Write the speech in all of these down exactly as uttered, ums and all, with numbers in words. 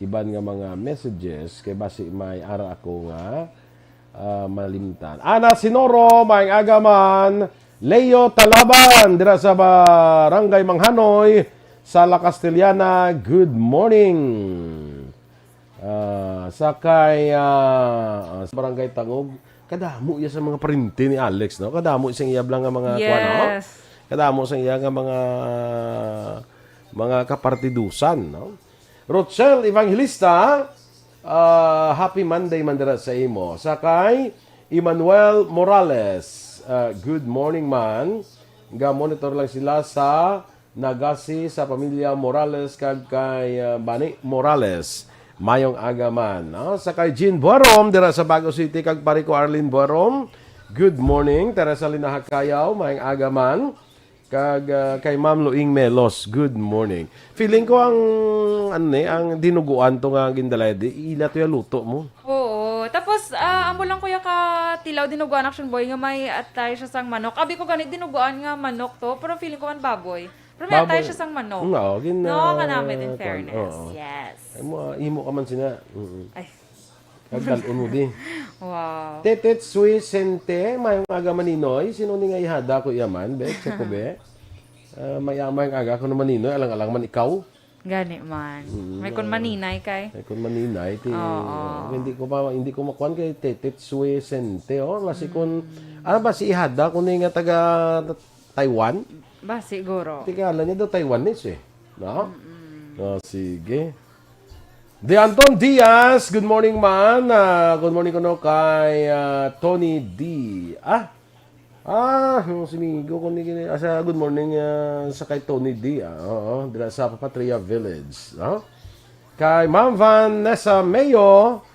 iban nga mga messages kay basi may ara ako nga, ah, malimtan. Ana Sinoro, maayong aga man. Leo Talaban, dira sa Barangay Manghanoy, sa La Castellana, good morning. Ah, sa kay, ah, ah, sa Barangay Tangog, kadamo iya sa mga parente ni Alex, no? Kadamo sing iya bala nga mga kuwan, no? Yes. Kadamo sing iya nga mga, mga kapartidusan, no? Rochelle Evangelista, ah, happy Monday man dira sa imo. Sa kay Emmanuel Morales, ah, good morning man. Ga-monitor lang sila sa Nagasi sa pamilya Morales kag kay, ah, Bani Morales. Mayong aga man, no? Sa kay Jean Buarom dira sa Bago City kag pare ko Arlene Buarom. Good morning, Teresa Lina Hakayaw, mayong aga man. Kag, ah, kay Ma'am Luing Melos, good morning. Feeling ko ang, ano ni, ang dinuguan to nga gindala, di, ila to ya luto mo. Oo. Tapos, ah, amo lang kuya ka tilaw dinuguan, Action Boy, nga may atay siya sang manok. Abi ko gani dinuguan nga manok to, pero feeling ko man baboy. Pero may atay Baboy. Siya sang manok. Nga, oh, gin-, No, ah, kanamit, in kuwan, fairness. Oo. Yes. Ay mo, ah, imo ka man sina. Mm-mm. Ay. Kag dal-on mo di. Wow. Tetet Suisente, mayong aga maninoy. Sino ni nga ihada ko iya man, be? Check ko, be. Ah, may, mayong aga ko na maninoy, alang-alang man ikaw. Gani man. Mm, May kun ah. Maninay kay. Ay, kung maninay, ti, Oo. hindi ko pa, hindi ko makuan kay Tetet Suisente, oh. Basi kun, Mm. ah, basi ihada ko ni nga taga Taiwan? Ba, siguro. Tingala niya daw Taiwanese, eh. No? Mm-mm. Oh, sige. De Anton Diaz, good morning, man. Ah, good morning kuno kay, ah, Tony D. Ah, ah, yung si Migo ko ni, ah, sa good morning, ah, sa kay Tony D. Ah, oo, dira sa Papatria Village, no? Kay Ma'am Vanessa Mayo,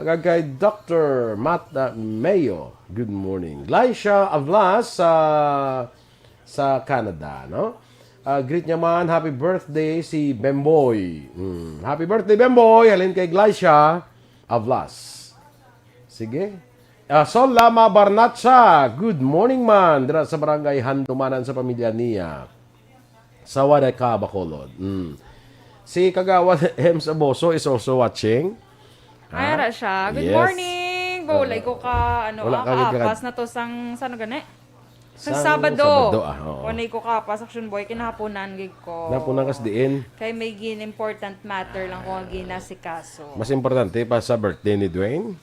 kag kay Doctor Matt, ah, Mayo, good morning. Glycia Avlas sa, sa Canada, no? Ah, greet niya man, happy birthday si Bemboy. Mm, happy birthday, Bemboy! Halin kay Glycia Avlas. Sige. Ah, Sol Lama Barnacha, good morning man. Dira sa barangay Handumanan sa pamilya niya. Sa Wadayca, Bacolod. Mm. Si Kagawad M. Saboso is also watching. Ay, Ha? ara siya. Good Yes. morning! Ba, wala Oo. ko ka, ano, Wala ah, ka gid ka- kaapas na to sang, sa ano gani? Sa Sang Sabado. Sabado, ah, oo. Wala ko kaapas, Action Boy, kinahaponan gid ko. Napunan kas diin? Kay may gin-, important matter lang ko nga ginasikaso. Mas importante pa sa birthday ni Dwayne?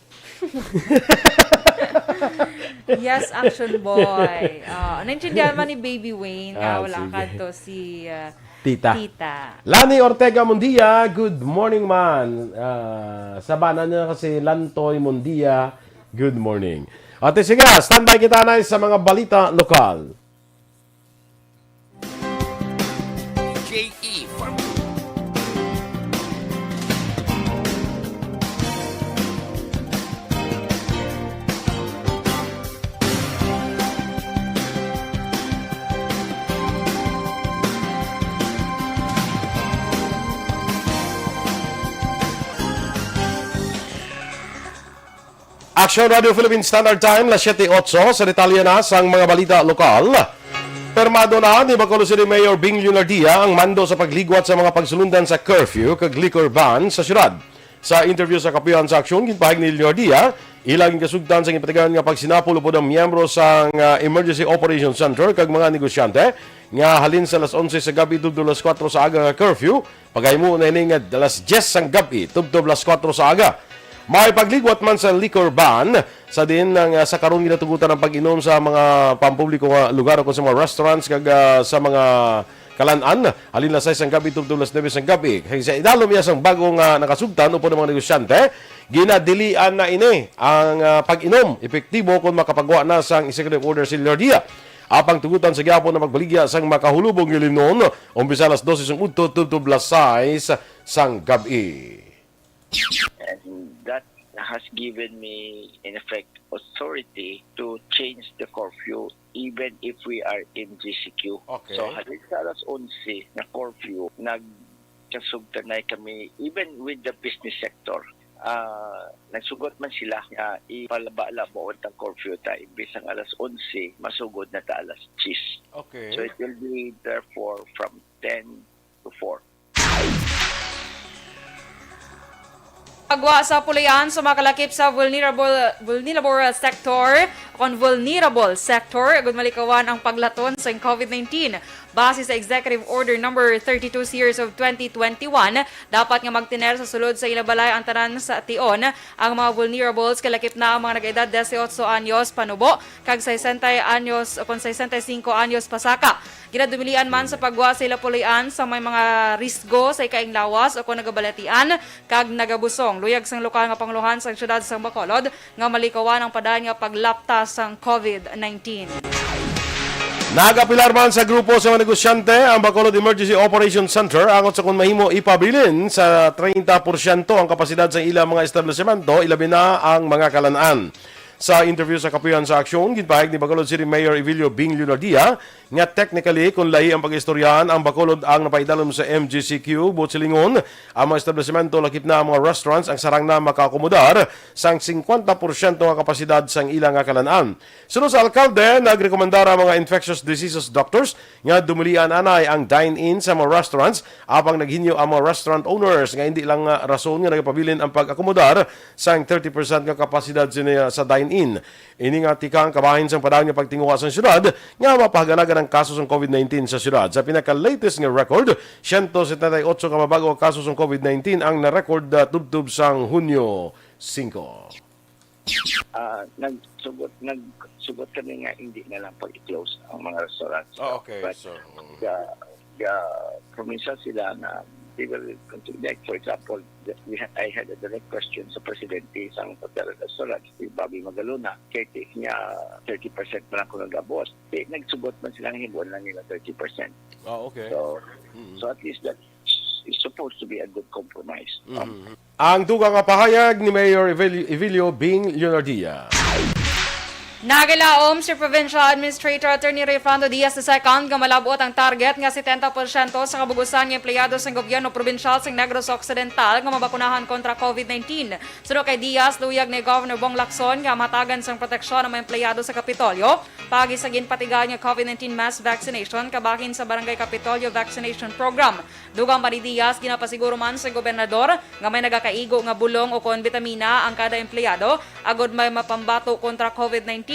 Yes, Action Boy. Ah, naintindihan man ni Baby Wayne nga Ah, wala sige. ka to si, ah, Tita. Tita. Lani Ortega Mundia, good morning, man. Ah, sa bana niya kasi Lantoy Mundia, good morning. Ate, sige, standby kita na sa mga balita lokal. J E for Action Radio Philippine Standard Time, las siete otso. Sa detalye na sang mga balita lokal. Permado na ni Bacolod City Mayor Bing Leonardia ang mando sa pagligwat sa mga pagsulundan sa curfew kag liquor ban sa syudad. Sa interview sa Kapihan sa Aksyon, ginpahayag ni Leonardia, ila ginkasugtan sa ginpatigayon nga pagsinapol upod ang miyembro sang, ah, Emergency Operations Center kag mga negosyante nga halin sa alas onse sa gab-i tubtob alas kuwatro sa aga nga curfew, pagahimo na ini nga alas diyes sang gab-i tubtob alas kuwatro sa aga. May pagligwat man sa liquor ban sa diin ang, ah, sa karon ginatugutan ang pag-inom sa mga pampubliko nga lugar o sa mga restaurants kag, ah, sa mga kalan-an, halin alas sais sang gab-i tubtob alas nuebe sang gab-i. Kay sa idalom iya sang bago nga nakasugtan upod ang mga negosyante, ginadilian na ini ang, ah, pag-inom epektibo kon makapagwa na sang executive order si Leonardia. Apang tugutan sa gihapon ang pagbaligya sang makahulubong nga ilimnon, umpisa alas dose sang udto tubtob alas sais sang gab-i. And that has given me, in effect, authority to change the curfew even if we are in G C Q. Okay. So, halin sa alas onse na curfew, nagkasugtanay kami even with the business sector. Ah, nagsugot man sila nga ipalaba-laba ang curfew ta, imbis ang alas onse, masugod na ta alas diyes. Okay. So, it will be therefore from ten to four. Pagwa sa puloy-an sa mga kalakip sa vulnerable, vulnerable sector, kon vulnerable sector, agud malikawan ang paglaton sa COVID nineteen. Base sa Executive Order Number thirty-two Series of twenty twenty-one, dapat nga magtener sa sulod sa ila balay ang tanan sa tion. Ang mga vulnerables, kalakip na ang mga nag-edad dieciocho anyos panubo kag sesenta anyos o kon sesenta y cinco anyos pasaka. Ginadumilian man sa pagwa sa ila puloy-an sa may mga risgo sa ikaing lawas o kon nagabalatian kag nagabusong. Luyag sang lokal nga pangulohan sang siyudad sang Bacolod nga malikawan ang padayon nga paglapta sang COVID nineteen. Nagapilar man sa grupo sa mga negosyante ang Bacolod Emergency Operation Center angot sa kon mahimo ipabilin sa treinta porsyento ang kapasidad sa ilang mga establisemento, ilabi na ang mga kalan-an. Sa interview sa Kapuyan sa Aksyon, ginpahayag ni Bacolod City Mayor Evilio Bing Leonardia nga technically, kung lahi ang pag-istoryahan, ang Bacolod ang napaidalom sa M G C Q, buot silingon, ang mga establisemento, lakip na ang mga restaurants, ang sarang na makaakomodar sang singkwenta porsyento nga kapasidad sang ila nga kalan-an. Suno sa alkalde, nagrekomendar ang mga infectious diseases doctors nga dumulian anay ang dine-in sa mga restaurants, apang naghinyo ang mga restaurant owners nga indi lang nga rason nga nagapabilin ang pag-akomodar sang thirty percent nga kapasidad sini sa dine-in. Ini nga tikang kabahin sang padayon nga pagtinguha sang syudad nga mapahaganagan ang kaso sang COVID nineteen sa syudad. Sa pinaka-latest nga record, siyento setenta y ocho ka mabago nga kaso sang COVID nineteen ang na-record, ah, tubtob sang Hunyo singko. Ah, nagsugot nagsugot kami nga hindi na lang pag-close ang mga restaurants. Ah, okay. But So, mm. the the provincial sila na they will continue. Like, for example, the- we ha- I had a direct question sa presidente sang hotel and restaurant, si Bobby Magalona. Kay niya thirty percent pa lang ko nag-abot. Eh, nagsugot man sila nga himuon lang nila thirty percent. Ah, okay. So, Mm. so at least that is supposed to be a good compromise. Mhm. Ang dugang nga pahayag ni Mayor Evelio, Evelio Bing Leonardia. Nagilaom si Provincial Administrator Attorney Rayfrando Diaz the second nga malabot ang target nga setenta porsyento sa kabug-usan nga empleyado sang gobyerno probinsyal sang Negros Occidental nga mabakunahan kontra COVID nineteen. Suno kay Diaz, luyag ni Governor Bong Lacson nga mahatagan sang proteksyon ang mga empleyado sa Kapitolyo paagi sa ginpatigayon nga COVID nineteen mass vaccination kabahin sa Barangay Kapitolyo Vaccination Program. Dugang pa ni Diaz, ginapasiguro man sa gobernador nga may nagakaigo nga bulong o kon bitamina ang kada empleyado agod may mapambato kontra COVID nineteen.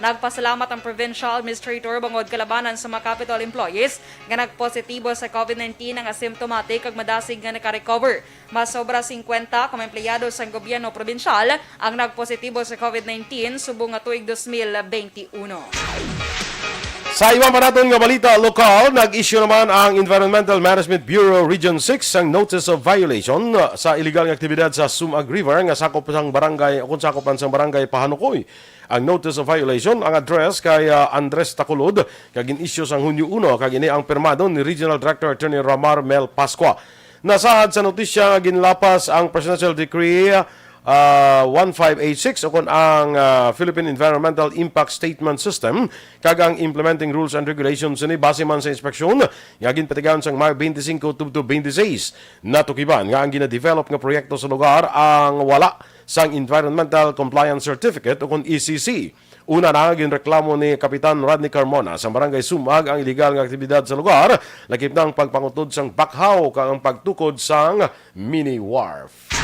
Nagpasalamat ang provincial administrator bangod kalabanan sa mga Capitol employees nga nagpositibo sa COVID nineteen ang asymptomatic kag madasig nga nakarecover. Mas sobra singkwenta ka mga empleyado sang gobyerno probinsyal ang nagpositibo sa COVID nineteen subong nga tuig dos mil bente uno. Sa iban pa naton nga balita lokal, nag-issue naman ang Environmental Management Bureau Region six sang Notice of Violation sa illegal nga aktibidad sa Sumag River nga sakop sang barangay o kung sakop man sang barangay Pahanukoy. Ang Notice of Violation ang address kay, ah, Andres Taculod kag gin-issue sang Hunyo uno kag ini ang pirmado ni Regional Director Attorney Ramar Mel Pascua. Nasahad sa notisya nga ginlapas ang Presidential Decree ah, one five eight six o kon ang, ah, Philippine Environmental Impact Statement System kag ang implementing rules and regulations sini base man sa inspeksyon nga ginpatigayon sang Mayo twenty-five tubtob twenty-six. Natukiban nga ang ginadevelop nga proyekto sa lugar ang wala sang Environmental Compliance Certificate o kon E C C. Una na, ginreklamo ni Kapitan Rodney Carmona sa Barangay Sumag ang iligal nga aktibidad sa lugar, lakip na ang pagpangutod sang bakhaw kag ang pagtukod sang mini wharf.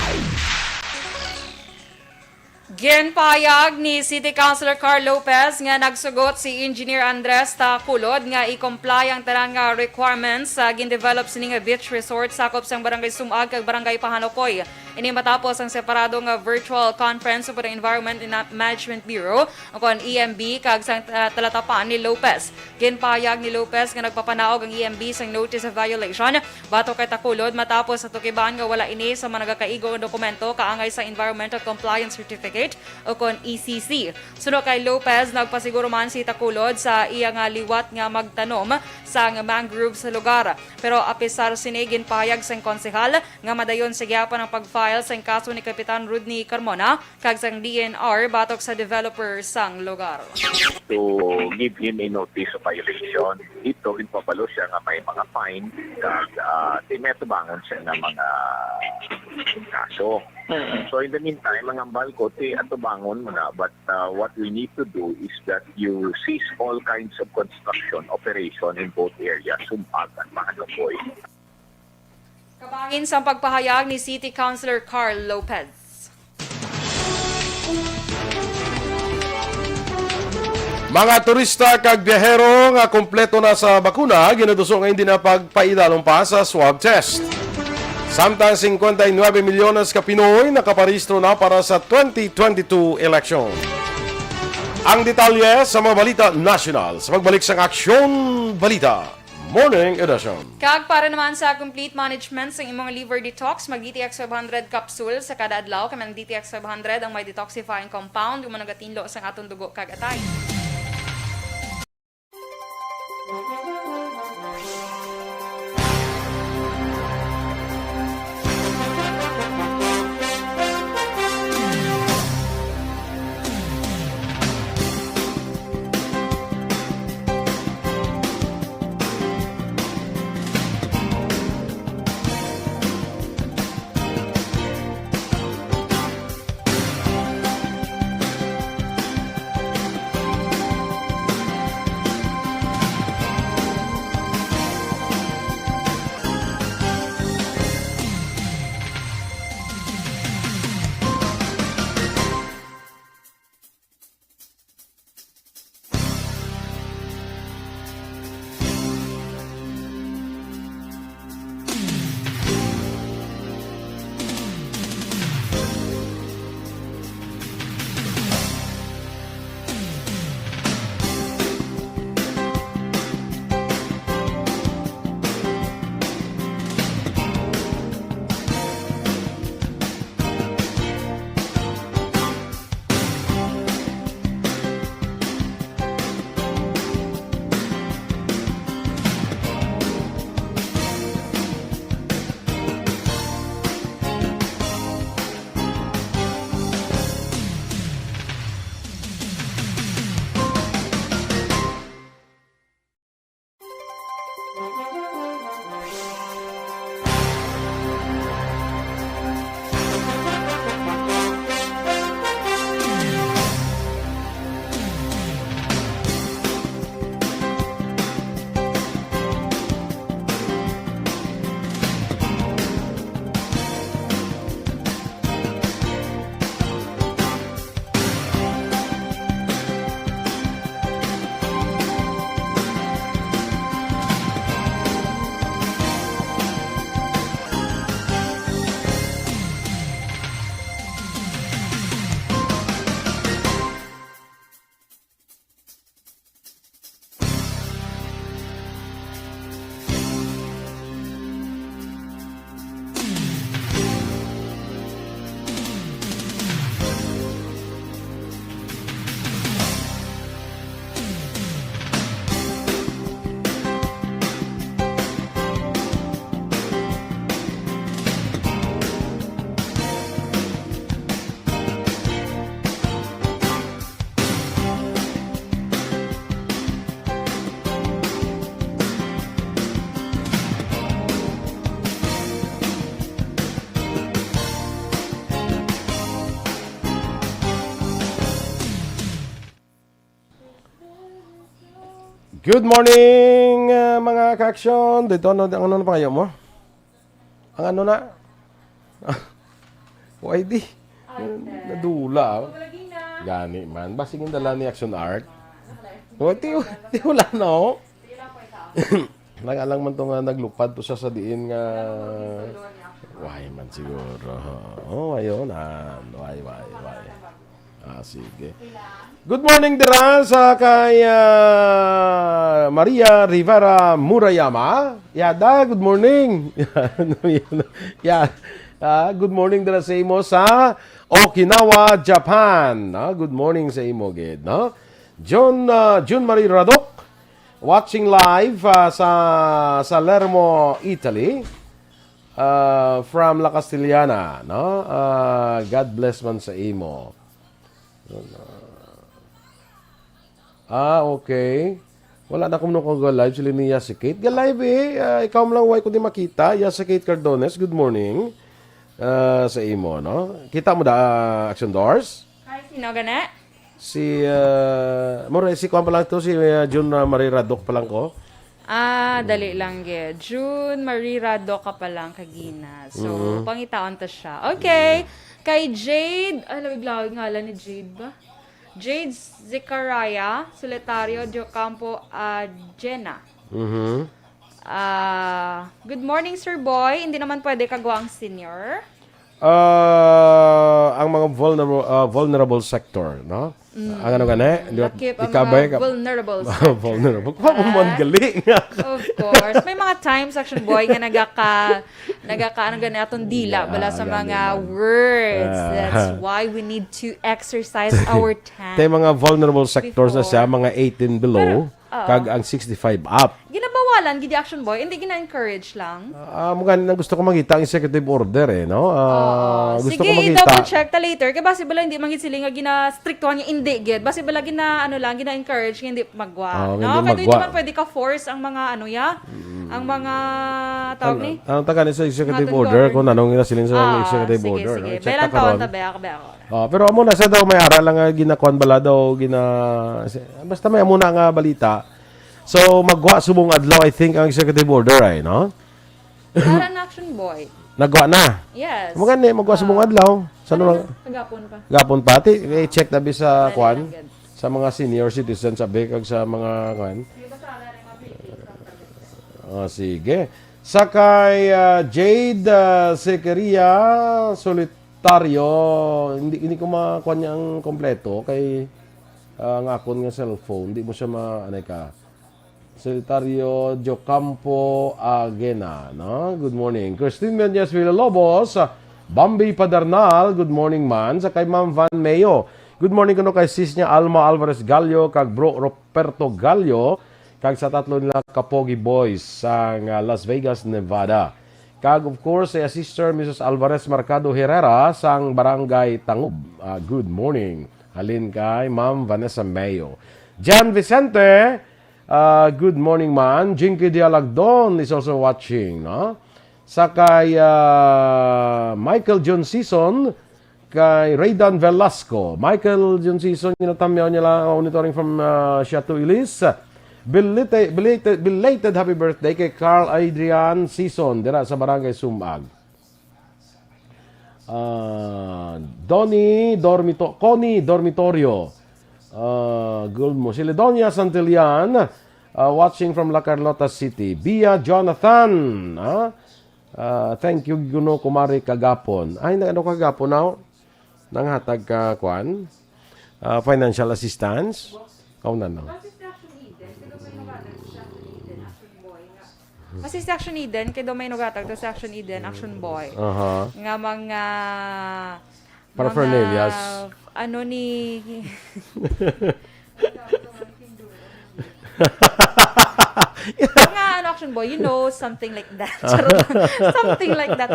Ginpahayag ni City Councilor Carl Lopez nga nagsugot si Engineer Andres Taculod nga i-comply ang tanan nga requirements sa gindevelop sini nga beach resort sakop sang Barangay Sumag kag Barangay Pahanukoy. Ini matapos ang separado nga virtual conference upod ang Environment and Management Bureau, o kon E M B, kag sang, ah, talatapan ni Lopez. Ginpahayag ni Lopez nga nagpapanaog ang E M B sang notice of violation batok kay Taculod matapos sa tukiban nga wala ini sa mga nagakaigo nga dokumento kaangay sa Environmental Compliance Certificate o kon E C C. Suno kay Lopez, nagpasiguro man si Taculod sa iya nga liwat nga magtanom sang mangrove sa lugar. Pero apisar sini, ginpahayag sang konsehal nga madayon sa gihapon ang pag-file sang kaso ni Kapitan Rodney Carmona kag sang D N R batok sa developer sang lugar. To give him a notice of violation. Dito, ginpabalo siya nga may mga fine kag, ah, ti may atubangon siya nga mga kaso. So in the meantime, ang ambal ko, ti atubangon mo na, but, ah, what we need to do is that you cease all kinds of construction operation in both areas, Sumag and Mahanukoy. Kabahin sang pagpahayag ni City Councilor Carl Lopez. Mga turista kag biyahero nga kompleto na sa bakuna, ginaduso nga hindi na pagpaidalom pa sa swab test. Samtang cincuenta y nueve milyones ka Pinoy nakaparehistro na para sa twenty twenty-two election. Ang detalye sa mga balita nasyonal sa pagbalik sang Aksyon Balita Morning Edition. Kag para naman sa complete management sang imong liver detox, mag D T X five hundred capsule sa kada adlaw, kay ang D T X five hundred ang may detoxifying compound nga managatindog sang aton dugo kag atay. Good morning, uh, mga ka-aksyon. Dito, ano, ang ano na pangayo mo? Ang ano na? Y D. Nadula. Gani man. Basig yung dala ni Action Art. O, ti, ti wala na, oh. Nag-alang man to nga naglupad to siya sa diin nga why man siguro. Oh, ayun, ah, why, why, why. Ah, sige. Good morning dira sa kay, ah, Maria Rivera Murayama. Yada, good morning. Ya, ah, good morning dira sa imo sa Okinawa, Japan. Ah, good morning sa imo gid, no? John, ah, June Marie Radok, watching live, ah, sa Salerno, Italy. Ah, from La Castellana, no? Ah, God bless man sa imo. Ah, okay. Wala na kuno ko ga-live, sila ni Yasi Kate. Ga-live eh. Ah, ikaw man lang, why ko di makita? Yasi Kate Cardones, good morning. Ah, sa imo, no? Kita mo da, ah, Action Doors? Hi, sino gana? Si, ah, mura, si kuwan pa lang to, si, ah, Jun, ah, Marie Radok pa lang ko. Ah, dali lang gid. June Marie Rado ka pa lang kagina. So, Mhm. pangitaon ta siya. Okay. Kay Jade, ay, lawig-lawig ngalan ni Jade ba? Jade Zechariah, Solitario Diocampo Agena. Mhm. Ah, good morning, Sir Boy. Hindi naman pwede kagwa ang senior. Ah, ang mga vulnerable, ah, vulnerable sector, no? Mm. Ang ano gani? Di ba, Lakip ang ikaw ba mga ka-, vulnerable sector. Vulnerable. Wa mo man Ah. gali nga. Of course. May mga times, Action Boy, nga nagaka-, nagaka-, ano gani, atong dila, Yeah, bala sa gani mga man. words. Ah. That's why we need to exercise our time Tay mga vulnerable sectors na siya, before. mga eighteen below, Pero, Oo. kag ang sixty-five up. Ginabawalan gid, Action Boy, hindi gina-encourage lang. Ah, mo gani nang gusto ko makita ang executive order, eh, no? Ah, Oo. gusto Sige, ko makita. i-double check ta later. Kay basi bala hindi man gid sila nga ginastriktuhan nga hindi gid. Basi bala gina, ano lang, gina-encourage nga hindi magwa. Oo, nga No? hindi Kay di magwa. naman pwede ka force ang mga, ano, ya? Ang mga, tawag Ano, ni? ang taga ni sa executive Nga order, tungod. kung anong ginasiling sa Ah, executive sige, order, no? sige. I-check Belang ta karon. taon ta, be, ako, be, ako. Oh, pero amo na sa daw may ara lang nga ginakuan bala daw gina si-, basta may amo na nga balita. So magwa subong adlaw, I think, ang executive order ay, no? Wala na, Action Boy. Nagwa na. Yes. Amo gani, magwa subong Ah. adlaw. Sa Ano ano na? lang? Kagapon pa. Gapon pa. Ti, i-check na bi sa Dali kuan, lang gid. sa mga senior citizens, abi, kag sa mga kuan. May basa na rin mga Philippines. Oh, sige. Sa kay, ah, Jade, ah, Sequeria Solitario, hindi, hindi ko makuha niya ang kompleto kay, ah, ang akon nga cellphone, hindi mo siya ma-, ano ka. Solitario Diocampo Agena, no? Good morning. Christine Menyes Villalobos, Bambi Padernal, good morning man. Sa kay Ma'am Van Mayo, good morning kuno kay sis niya Alma Alvarez Gallo, kag Bro Roberto Gallo, kag sa tatlo nila ka Pogi Boys sang, ah, Las Vegas, Nevada. Kag of course, sa iya sister, Missus Alvarez Mercado Herrera, sang Barangay Tangub. Ah, good morning. Halin kay Ma'am Vanessa Mayo. Jan Vicente, ah, good morning man. Jinky Dialagdon is also watching, no? Sa kay, ah, Michael John Season, kay Raydan Velasco. Michael John Season, ginatamyaw niya lang, monitoring from, ah, Siato Ilis. Belated, belated, belated happy birthday kay Carl Adrian Season, dira sa Barangay Sumag. Ah, Donnie Dormito-, Connie Dormitorio. Ah, good mo. Si Lidonia Santillan, ah, watching from La Carlota City. Bia Jonathan, ah, ah, thank you, Guno, Kumari, kagapon. Ay, na-, ano kagapon, now? Nanghatag ka, kwan? Ah, financial assistance? Kau na, no? Basta sa Action Eden, kay daw may naghatag sa Action Eden, Action Boy nga. Basta sa Action Eden, kay daw may naghatag to sa Action Eden, Action Boy. Aha. Nga mga, Paraphernalias. mga, ano ni, mga, ano, Action Boy, you know, something like that. Charot lang. Something like that.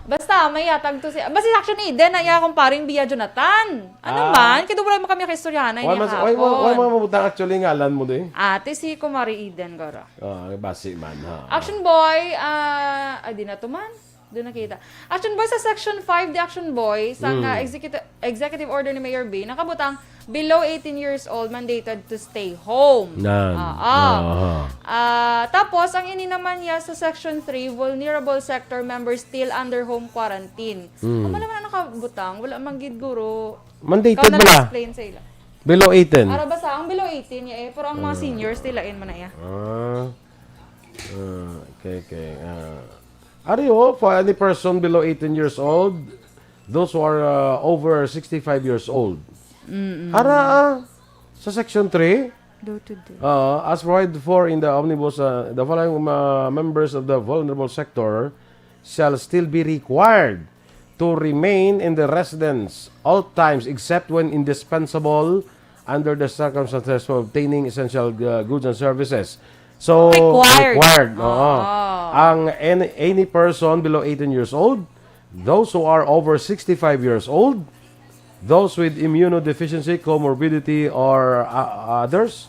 Basta, may hatag to si, basta sa Action Eden, na iya, kumparing Bia Jonathan. Ano Ah. man? Kaya wala mo kami kaistoryahan na Wala niya man, wala, wala, kahapon. wala man mabutang actually ngalan mo, di? Ate, si Kumari Eden, gara. Ah, basi man, ha. Action Boy, ah, ay, di na to man. Doon nakita. Action Boy sa Section five, the Action Boy, sa Mm. nga executive, executive order ni Mayor B, nakabutang below eighteen years old, mandated to stay home. Nan. Ah, ah. Aha. Ah, tapos, ang ini naman niya sa Section three, vulnerable sector members still under home quarantine. Mm. Amo naman ang nakabutang, wala man gid guro. Mandated Ikaw na bala? lang explain sa ila. Below eighteen. Ara ba sa ang below eighteen niya eh, pero ang mga Ah. seniors nila yun man na iya. Ah. Ah, okay, okay. Ah. Ari, oh, for any person below eighteen years old, those who are, uh, over sixty-five years old. Mm-mm. Ara, ah, sa Section three, Door to door. uh, as provided for in the omnibus, uh, the following, uh, members of the vulnerable sector shall still be required to remain in the residence all times except when indispensable under the circumstances for obtaining essential, uh, goods and services. So, Required. required, oo. Ah. Ang any, any person below eighteen years old, those who are over sixty-five years old, those with immunodeficiency, comorbidity, or, uh, others,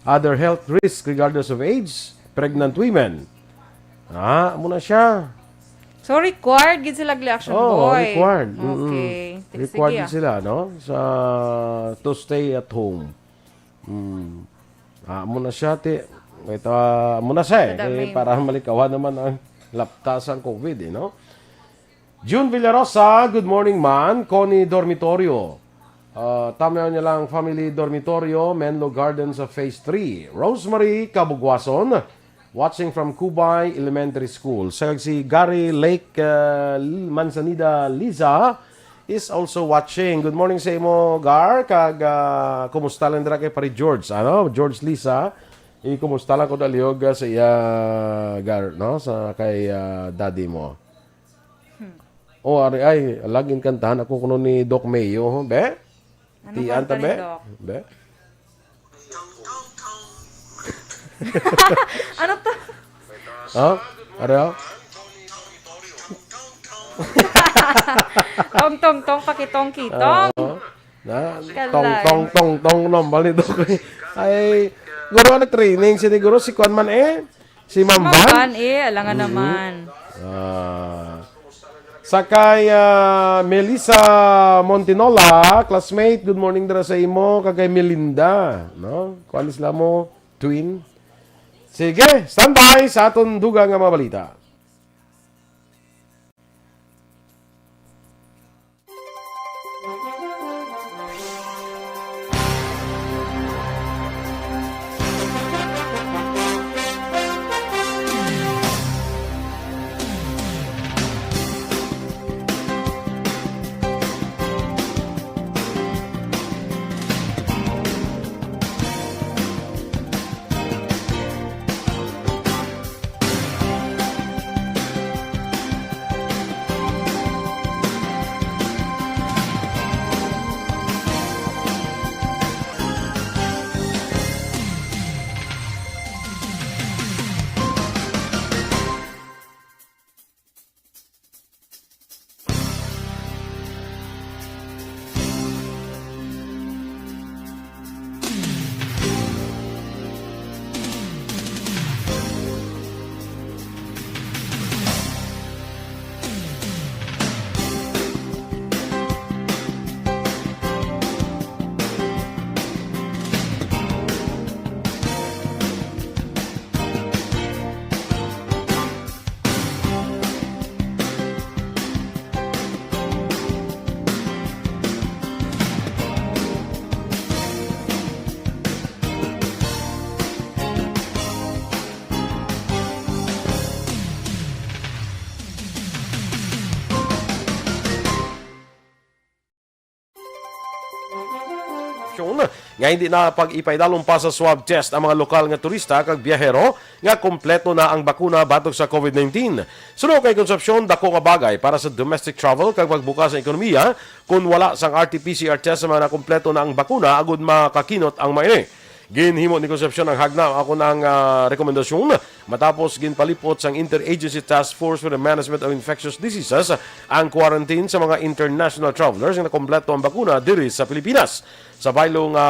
other health risk regardless of age, pregnant women. Ah, amo na siya. So, required gid sila gali, Action Oo, Boy. required. Mm-mm. Okay. Ti-, Required sige, gid ah. sila, no? Sa, to stay at home. Mm. Ah, amo na siya, ti. Ito, ah, muna siya eh. Sa dami. Kay para malikawan naman ang lapta sang COVID, eh, no? June Villarosa, good morning, man. Connie Dormitorio. Ah, tamaw niya lang, family dormitorio, Menlo Gardens sa Phase three. Rosemary Kabugwason, watching from Kubay Elementary School. Sa si Gary Lake, ah, Manzanida Liza is also watching. Good morning sa imo, Gar. Kag, ah, kumusta lang dira kay Pare George? Ano? George Liza, i-kumusta lang ko dalihog, ah, sa iya, Gar, no? Sa kay, ah, daddy mo. Hmm. Oh, ari ay, laging kantahan ako kuno ni Doc Mayo, ho, be? Ano Tian kanta ta, ni be? Doc? Be? Ano to? Ha? Ari, ha? Tong, tong, tong, pakitong, kitong. Oo. Na, Kalay. Tong, tong, tong, tong, no, bali, Doc. Ay, guro, nag-training, sini guro, si Kwan man eh. Si Ma'am Ma'am Van? Van, eh, alangan Mhm. naman. Ah. Sa kay, ah, Melissa Montinola, classmate, good morning dira sa imo, kag kay Melinda, no? Kuan sila mo, twin. Sige, standby sa aton dugang nga mga balita. Nga hindi na pag-ipaidalom pa sa swab test ang mga lokal nga turista kag biyahero nga kompleto na ang bakuna batok sa COVID nineteen. Suno kay Concepcion, dako nga bagay para sa domestic travel kag pagbukas sa ekonomiya kon wala sang R T P C R test sa mga nakompleto na ang bakuna agud makakinot ang mga ini. Ginhimo ni Concepcion ang hagna akon ang, ah, rekomendasyon matapos ginpalipot sang Interagency Task Force for the Management of Infectious Diseases ang quarantine sa mga international travelers nga nakompleto ang bakuna diri sa Pilipinas. Sa baylo nga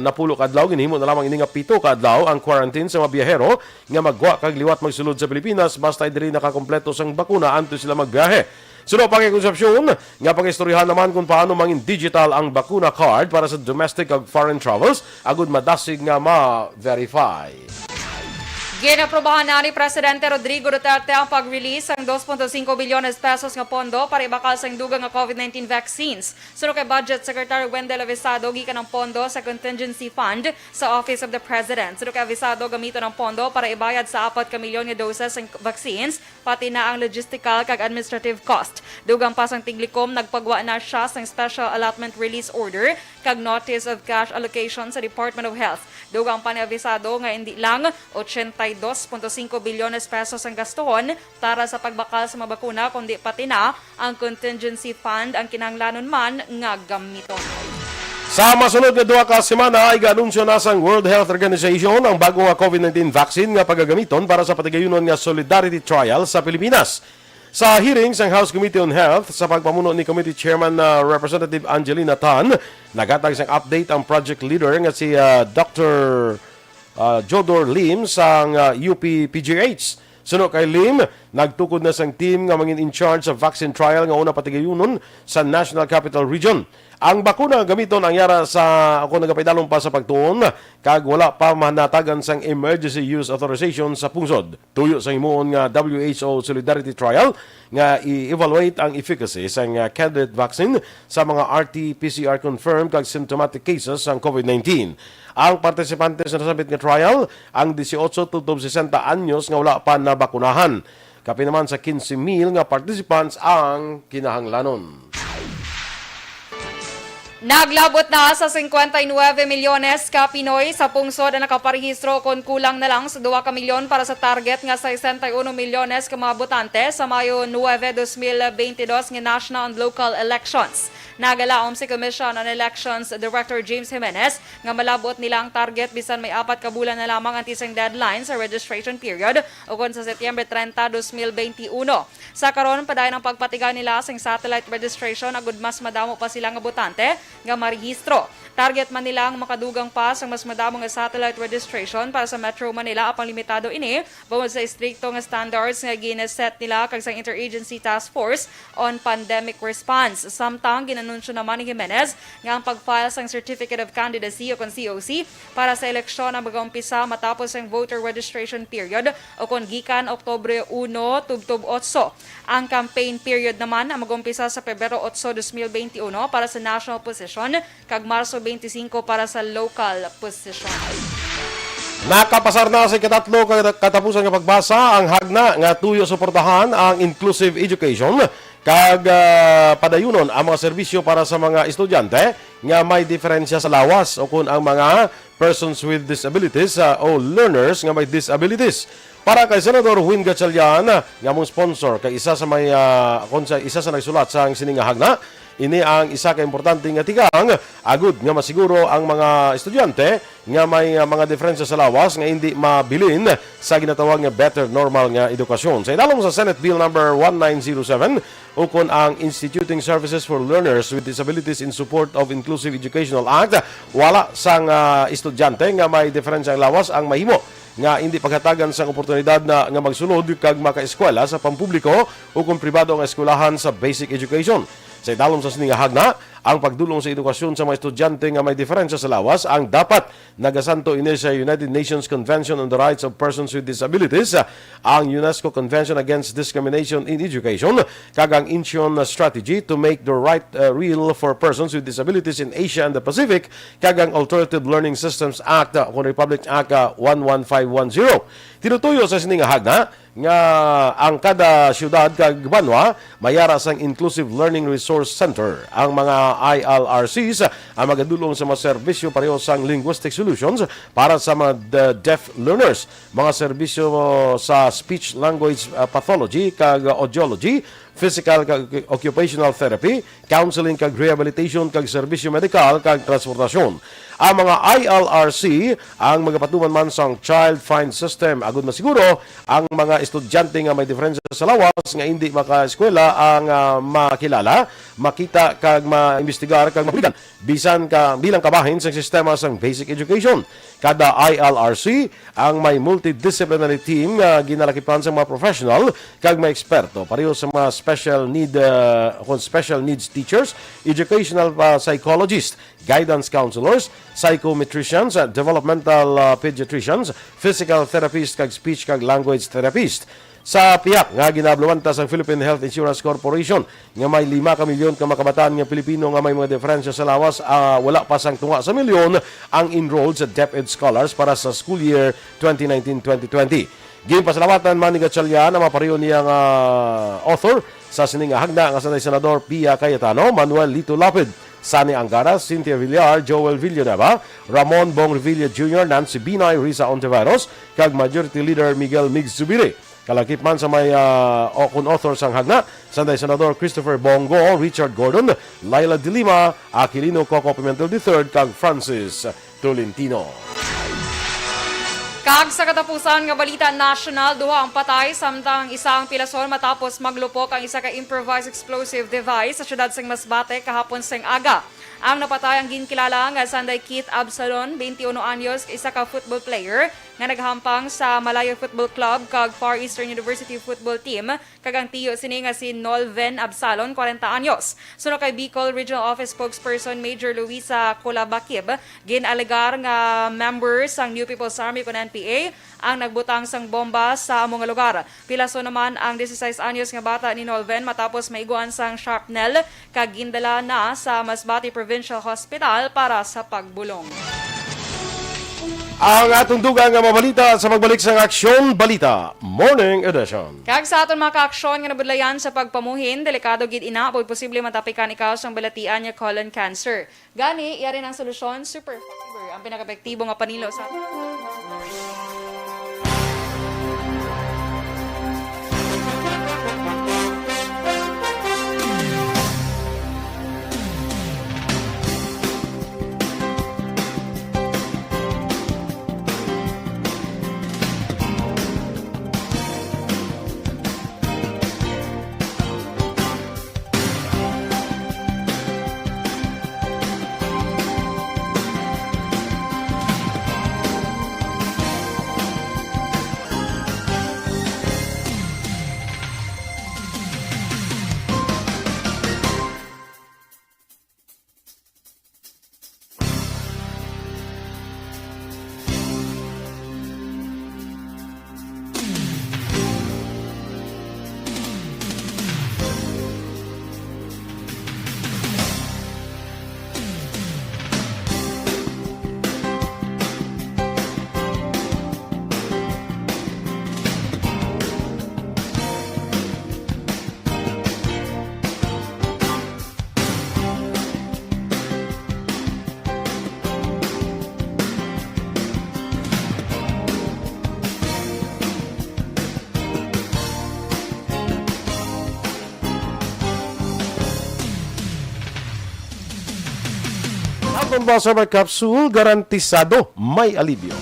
napulo ka adlaw, ginhimo na lamang ini nga pito ka adlaw ang quarantine sa mga biyahero nga maggwa kag liwat magsulod sa Pilipinas basta diri nakakompleto sang bakuna antes sila magbiyahe. Suno pa kay Concepcion nga pag-istoryahan naman kung paano mangin digital ang bakuna card para sa domestic kag foreign travels agud madasig nga ma-verify. Ginaprobahan na ni Presidente Rodrigo Duterte ang pag-release sang dos punto singko bilyones pesos nga pondo para ibakal sang dugang nga COVID nineteen vaccines. Suno kay Budget Secretary Wendell Avisado, gikan ang pondo sa Contingency Fund sa Office of the President. Suno kay Avisado, gamiton ang pondo para ibayad sa apat ka milyon nga doses sang vaccines, pati na ang logistical kag administrative cost. Dugang pa sang Tiglikom, nagpagwa na sia sang special allotment release order kag notice of cash allocation sa Department of Health. Dugang pa ni Avisado nga indi lang ochenta y dos punto singko bilyones pesos ang gastuhon para sa pagbakal sa mga bakuna, kundi pati na ang contingency fund ang kinahanglanon man nga gamiton. Sa masunod nga duha ka semana, iga-anunsyo na sang World Health Organization ang bago nga COVID nineteen vaccine nga pagagamiton para sa patigayunon nga solidarity trial sa Pilipinas. Sa hearing sang House Committee on Health sa pagpamuno ni Committee Chairman na Representative Angelina Tan, naghatag sang update ang project leader nga si, ah, Doctor, ah, Jodor Lim sang, ah, U P P G H. Suno kay Lim, nagtukod na sang team nga mangin in charge sa vaccine trial nga una patigayunon sa National Capital Region. Ang bakuna gamiton ang yara sa, ako nagapaidalom pa sa pagtuon, kag wala pa manatagan sang emergency use authorization sa pungsod. Tuyo sa himuon nga W H O Solidarity Trial nga i-evaluate ang efficacy sang, ah, candidate vaccine sa mga R T P C R confirmed kag symptomatic cases sang COVID nineteen. Ang partisipante sa nasambit nga trial, ang dieciocho tubtob sesenta anyos nga wala pa nabakunahan. Kapin naman sa quince mil nga participants ang kinahanglanon. Naglabot na sa cincuenta y nueve milyones ka Pinoy sa pungsod ang nakaparehistro kon kulang na lang sa dua ka milyon para sa target nga sesenta y uno milyones ka mga botante sa Mayo nuebe, dos mil beintidos nga national and local elections. Nagalaom si Commission on Elections Director James Jimenez nga malabot nila ang target bisan may apat ka bulan na lamang ang tisang deadline sa registration period ukon sa Setyembre treinta, dos mil beintiuno. Sa karon, padayon ang pagpatigayon nila sing satellite registration agud mas madamo pa sila nga botante nga marehistro. Target man nila ang makadugang pa sang mas madamo nga satellite registration para sa Metro Manila, apang limitado ini bangod sa estrikto nga standards nga gin-set nila kag sang Interagency Task Force on Pandemic Response. Samtang gin-anunsyo naman ni Jimenez nga ang pag-file sang Certificate of Candidacy o kon C O C para sa eleksyon ang mag-umpisa matapos ang voter registration period o kon gikan Oktubre uno tubtob otso. Ang campaign period naman ang mag-umpisa sa Pebrero otso, dos mil beintiuno para sa national position kag Marso beintisinko para sa local position. Nakapasar na sa ikatatlo ka katapusan nga pagbasa ang hagna nga tuyo suportahan ang inclusive education kag, ah, padayunon ang mga serbisyo para sa mga estudyante nga may diferensya sa lawas o kon ang mga persons with disabilities, ah, o learners nga may disabilities. Para kay Senador Win Gatchalian, ah, nga among sponsor kay isa sa may, ah, kon sa isa sa nagsulat sang sini nga hagna, ini ang isa ka importante nga tikang agud nga masiguro ang mga estudyante nga may, ah, mga diferensya sa lawas nga hindi mabilin sa ginatawag nga better normal nga edukasyon. Sa idalom sa Senate Bill number one nine zero seven, ukon ang Instituting Services for Learners with Disabilities in Support of Inclusive Educational Act, wala sang, ah, estudyante nga may diferensya ang lawas ang mahimo nga hindi paghatagan sang oportunidad na nga magsulod kag makaeskwela sa pampubliko ukon pribado nga eskwelahan sa basic education. Sa idalom sa sini nga hagna, ang pagdul-ong sa edukasyon sa mga estudyante nga may diferensya sa lawas ang dapat nagasanto ini sa United Nations Convention on the Rights of Persons with Disabilities, ang UNESCO Convention Against Discrimination in Education, kag ang Incheon Strategy to Make the Right, uh, Real for Persons with Disabilities in Asia and the Pacific, kag ang Alternative Learning Systems Act, uh, kon Republic Act, uh, one one five one zero. Tinutuyo sa sini nga hagna nga ang kada siyudad kag banwa mayara sang Inclusive Learning Resource Center. Ang mga I L R Cs ang magadul-ong sa mga serbisyo pareho sang linguistic solutions para sa mga de-, deaf learners, mga serbisyo sa speech language, uh, pathology kag audiology, physical kag occupational therapy, counseling kag rehabilitation, kag serbisyo medikal kag transportasyon. Ang mga I L R C ang magapatuman man sang Child Find System agud masiguro ang mga estudyante nga may diferensya sa lawas nga hindi makaeskwela ang, ah, makilala, makita kag maimbestigar kag mabuligan bisan ka bilang kabahin sang sistema sang basic education. Kada I L R C ang may multidisciplinary team nga ginalakipan sa mga professional kag mga eksperto, pareho sa mga special need, ah, kon special needs teachers, educational, ah, psychologist, guidance counselors, psychometricians, ah, developmental, ah, pediatricians, physical therapist, kag speech kag language therapist. Sa pihak nga ginaabluwanta sang Philippine Health Insurance Corporation, nga may lima ka milyon ka mga kabataan nga Pilipino nga may mga diferensya sa lawas, ah, wala pa sang tunga sa milyon ang enrolled sa DepEd Scholars para sa school year twenty nineteen twenty twenty. Ginpasalamatan man ni Gatchalian ang mga pareho niya nga author sa sini nga hagna nga sanay Senador Pia Cayetano, Manuel Lito Lapid, Sani Angara, Cynthia Villar, Joel Villanueva, Ramon Bong Revilla Junior, Nancy Binay, Risa Ontiveros, kag Majority Leader Miguel Migs Zubiri. Kalakip man sa may, ah, o-, kun author sang hagna, sanday Senador Christopher Bong Go, Richard Gordon, Leila de Lima, Aquilino Coco Pimentel the third, kag Francis Tolentino. Kag sa katapusan nga balita nasyonal, duha ang patay samtang ang isa ang pilason matapos maglupok ang isa ka improvised explosive device sa siyudad sang Masbate kahapon sang aga. Ang napatay ang ginkilala nga sanday Keith Absalon, twenty-one anyos, isa ka football player, nga naghampang sa Malaya Football Club kag Far Eastern University football team, kag ang tiyo sini nga si Nolven Absalon, kwarenta anyos. Suno kay Bicol Regional Office Spokesperson Major Luisa Colabakib, gin-alegar nga member sang New People's Army kon N P A ang nagbutang sang bomba sa amo nga lugar. Pilason naman ang dieciséis anyos nga bata ni Nolven matapos maiguan sang shrapnel kag gindala na sa Masbate Provincial Hospital para sa pagbulong. Ang atong dugang nga mga balita sa pagbalik sang Aksyon Balita Morning Edition. Kag sa aton mga kaaksyon nga nabudlayan sa pagpamuhin, delikado gid ina, pag posible matapikan ikaw sang balatian nga colon cancer. Gani, yari ang solusyon, Super Fiber, ang pinakaepektibo nga panilo sa Ang Bomba Server Capsule, garantisado may alibyo.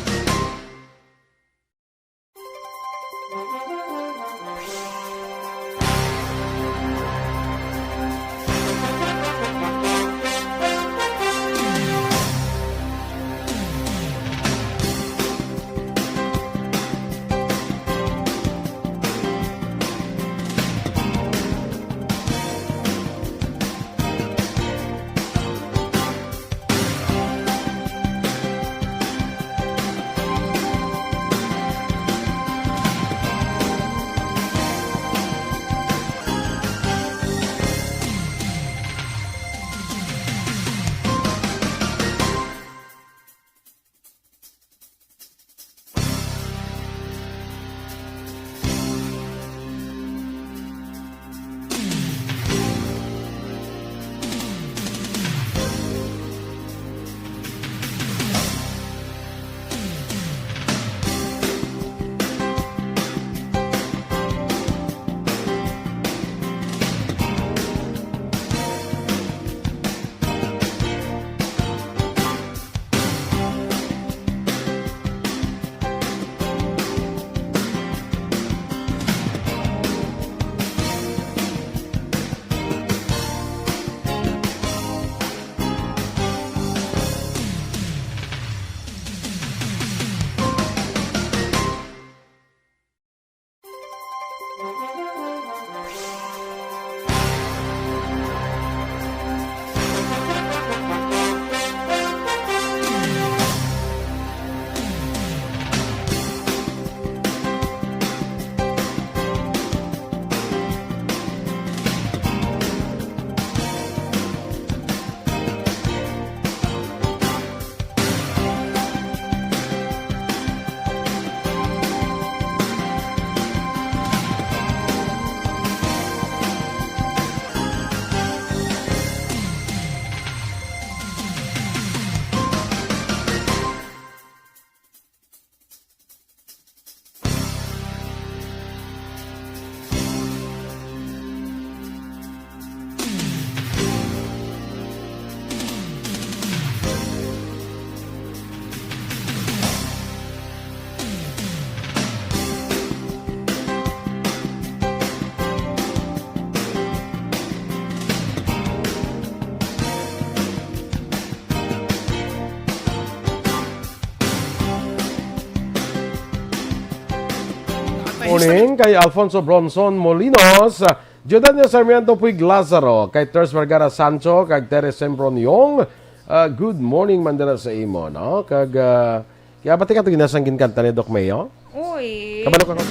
Morning kay Alfonso Bronson Molinos, Jordania Sarmiento Puig Lazaro, kay Ters Vergara Sancho, kag Teres Sempron Yong. Ah, good morning man dira sa imo, no? Kag, ah, kaya bati ka to ginasang ginkanta ni Doc Mayo? Uy. Kabalo ka ko?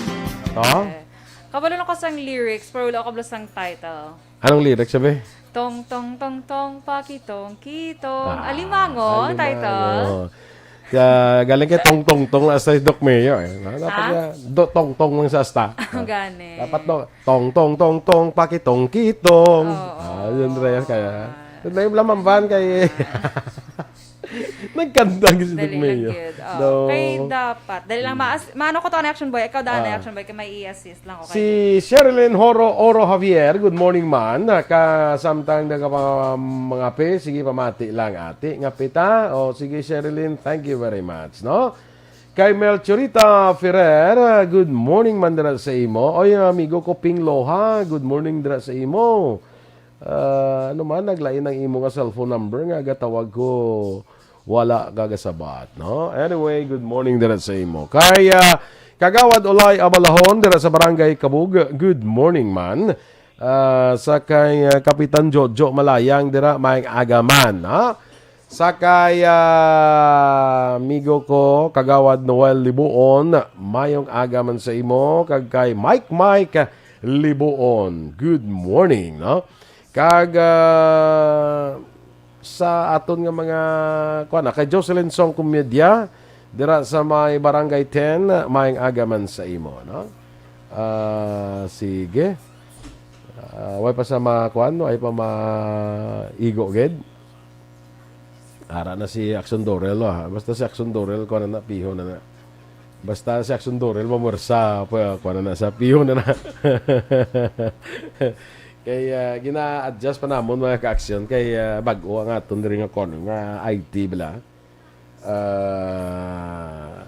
To? Eh, kabalo na ko sang lyrics, pero wala ko kabalo sang title. Anong lyrics, sabi? Tong, tong, tong, tong, pakitong, kitong. Ah, Alimango, ang alimango. Title. Kaya galing kay Tong Tong Tong na sa Doc Mayo, eh. Dapat Ah? nga, do, Tong Tong lang sa asta. Gani. Dapat do, Tong Tong Tong Tong, pakitong kitong. Oo. Ah, yun, Reyes, kaya. Yun na yung lamamban kay nagkanta ang Doc Dali lang Mayo. Gyud. Oo. No. Kay dapat. Dali lang, maas-, maano ko to, ano, Action Boy? Ikaw, daan, Ah. Action Boy, kay may i-assist lang ko kay Si Sherilyn Horo Oro Javier, good morning man. Kasamtang nagapa-, mga pe, sige, pamati lang, ati. Nga pita. O, sige, Sherilyn, thank you very much, no? Kay Melchorita Ferrer, good morning man dira sa imo. Oy, amigo ko, Ping Loha, good morning dira sa imo. Ah, ano man, naglain ang imo nga cellphone number nga gatawag ko, wala ka gasabat, no? Anyway, good morning dira sa imo. Kay, ah, Kagawad Olay Abalahon dira sa Barangay Kabug, good morning man. Ah, sa kay, ah, Kapitan Jojo Malayang dira, maayong aga man, ha? Sa kay, ah, amigo ko, Kagawad Noel Libuon, mayong aga man sa imo, kag kay Mike Mike Libuon, good morning, no? Kag, ah, sa aton nga mga, kuwan na, kay Jocelyn Song Comedia, dira sa may Barangay ten, maayong aga man sa imo, no? Ah, sige. Ah, way pa sa ma-, kuwan, way pa maigo gid. Ara na si Action Dorel, ah. Basta si Action Dorel, kuwan na na, piho na na. Basta si Action Dorel, mamwersa, pa, kuwan na na, sa piho na na. Kay, ah, gina-adjust pa namon, mga ka-action, kay, ah, bag-o ang aton diri nga kuwan, nga I T bala. Ah,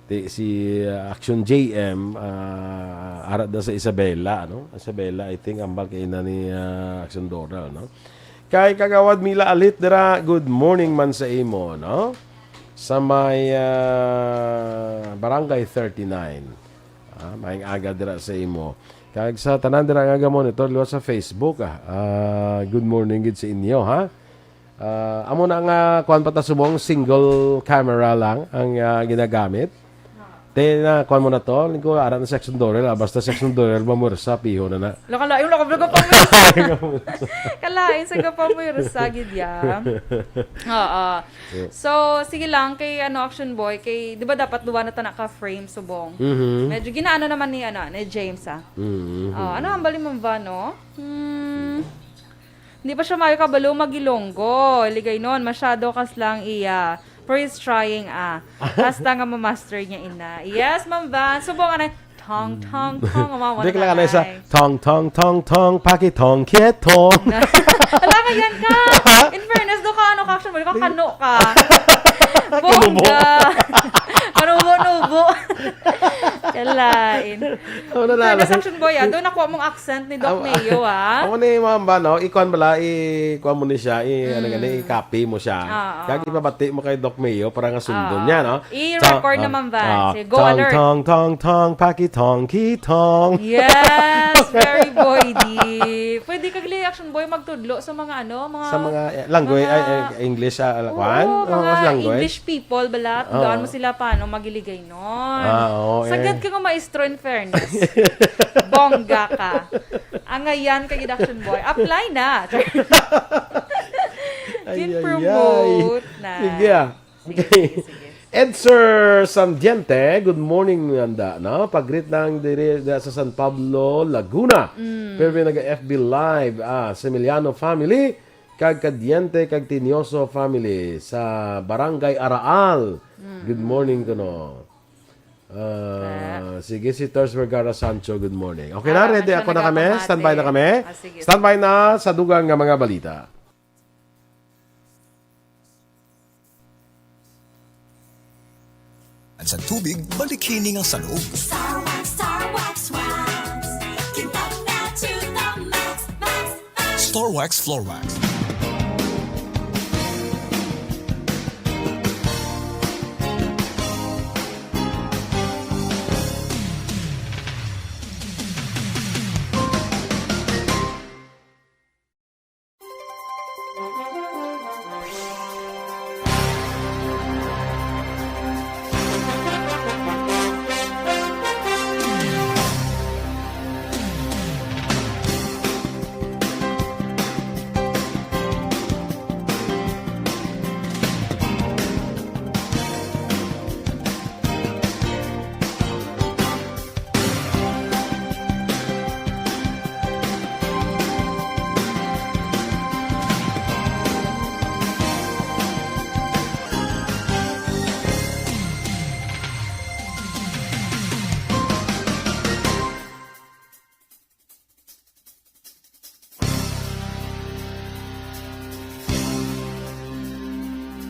ti-, si, ah, Action J M, ah, ara da sa Isabela, ano? Isabela, I think, ambal kay ina ni, ah, Action Dorel, no? Kay Kagawad Mila Alit dira, good morning man sa imo, no? Sa may, ah, Barangay thirty-nine. Ah, maayong aga dira sa imo. Kag sa tanan dira nga ga-monitor liwat sa Facebook, ah, ah, good morning gid sa inyo, ha? Ah, amo na nga, kuwan pa ta subong, single camera lang ang, ah, ginagamit. Te na, kuwan mo na to, lingko, ara na si Action Dorel, ah, basta si Action Dorel, mamwersa, piho na na. Lakalain, lakalain, lakalain. Kalain, sa gapamwersa, gid ya. Oo. Yeah. So, sige lang, kay, ano, Action Boy, kay, di ba dapat duwa na ta na ka-frame subong? Mhm. Medyo ginaano naman ni, ano, ni James, ah. Mhm. Oh, ano ang bali mo ba, no? Hmm. Hindi pa siya mayo kabalo mag-Ilonggo. Ligaynon, masyado kas lang iya. Pero he's trying, ah. Hasta nga ma-master niya, ina. Yes, Ma'am Van. Subong, anay, tong, tong, tong. Ang mga Hindi ko lang anay sa, ay. Tong, tong, tong, tong, paki, tong, kiet, tong. Alam mo yan ka. In fairness, do ka, ano, ka, action mo, ka, kano ka. Kanubo. Bongga. Kanubo-nubo. Kalain. Ano na Fairness, lang. Action Boy, ah. Doon nakuha mong accent ni Doc Am-, Mayo, ah. Amo ni, Ma'am Van, no? Ikuan bala, i-, kuan mo ni siya, i-, ano Mm. gani, i-copy mo siya. Oo. Kag ipabati mo kay Doc Mayo para nga sundon Oo. niya, no? I-record So, na, Ma'am Van. ah, Sige, go, tong, alert. tong, tong, tong, paki, tong, ki, tong. Yes, very boy, di. Pwede kag li, Action Boy, magtudlo sa mga ano, mga Sa mga, eh, language, mga ay, eh, English, ah, Oo, kuan? Oo, mga sa language. English people, bala. Tudloan Oo. mo sila paano magiligay. Ganon. Ah, oo, eh. Sagad ka nga maestro, in fairness. Bongga ka. Angayan ka, Action Boy. Apply na. Ay, ay, Gin-promote ay. na. Sige, ah. Sige, sige, sige. Edser Sandiente, good morning, anda, no? Pag-greet lang diri, da, sa San Pablo, Laguna. Mm. Pero may nag-F B Live, ah, Semiliano family, kag Kadiente, kag Tinioso family sa Barangay Araal. Mm. Good morning kuno. Ah, Ah. sige, si Ters Vergara Sancho, good morning. Okay na, Ah, ready ano ako na kami. Standby na kami. Ah, sige. Standby na sa dugang nga mga balita. At sa tubig, balikhini nga sa loob. Star Wax, Star Wax, Wax. Kintab na to the max, max, max. Star Wax Floor Wax.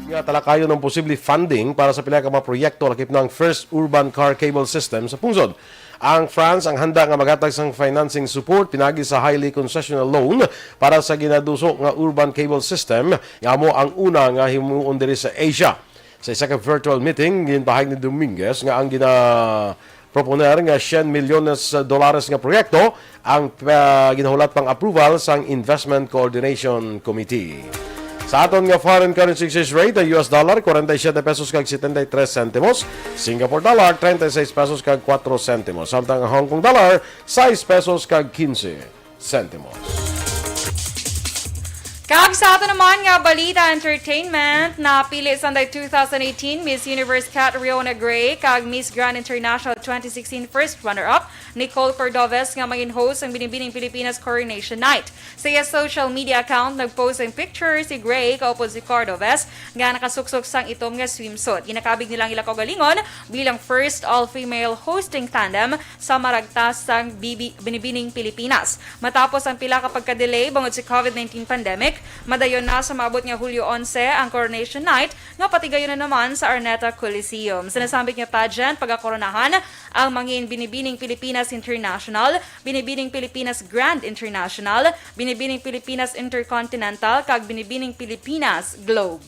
Nga talakayon ang posible funding para sa pila ka mga proyekto, lakip na ang first urban car cable system sa pungsod. Ang France ang handa nga maghatag sang financing support pinagi sa highly concessional loan para sa ginaduso nga urban cable system, nga amo ang una nga himuon diri sa Asia. Sa isa ka virtual meeting, ginpahayag ni Dominguez nga ang gina-proponer nga syen milyones dolares nga proyekto ang, ah, ginahulat pang approval sang Investment Coordination Committee. Sa aton nga foreign currency exchange rate, ang U S dollar, forty-seven pesos kag seventy-three centimos, Singapore dollar, thirty-six pesos kag four centimos, samtang ang Hong Kong dollar, six pesos kag quince centimos. Kag sa ato naman nga balita entertainment, napili Sunday two thousand eighteen Miss Universe Catriona Gray kag Miss Grand International twenty sixteen first runner-up Nicole Cordovez nga mangin host sang Binibining Pilipinas Coronation Night. Sa iya social media account, nag-post ang picture si Gray kaupod si Cordovez nga nakasuksok sang itom nga swimsuit. Ginakabig nila ang ila kaugalingon bilang first all-female hosting tandem sa maragtas sang Bibi-, Binibining Pilipinas. Matapos ang pila ka pagka-delay bangod sa covid nineteen pandemic, madayon na sa maabot nga Hulyo onse ang Coronation Night nga patigayon na naman sa Araneta Coliseum. Sa nasambit nga pageant, pagakoronahan ang mangin Binibining Pilipinas International, Binibining Pilipinas Grand International, Binibining Pilipinas Intercontinental, kag Binibining Pilipinas Globe.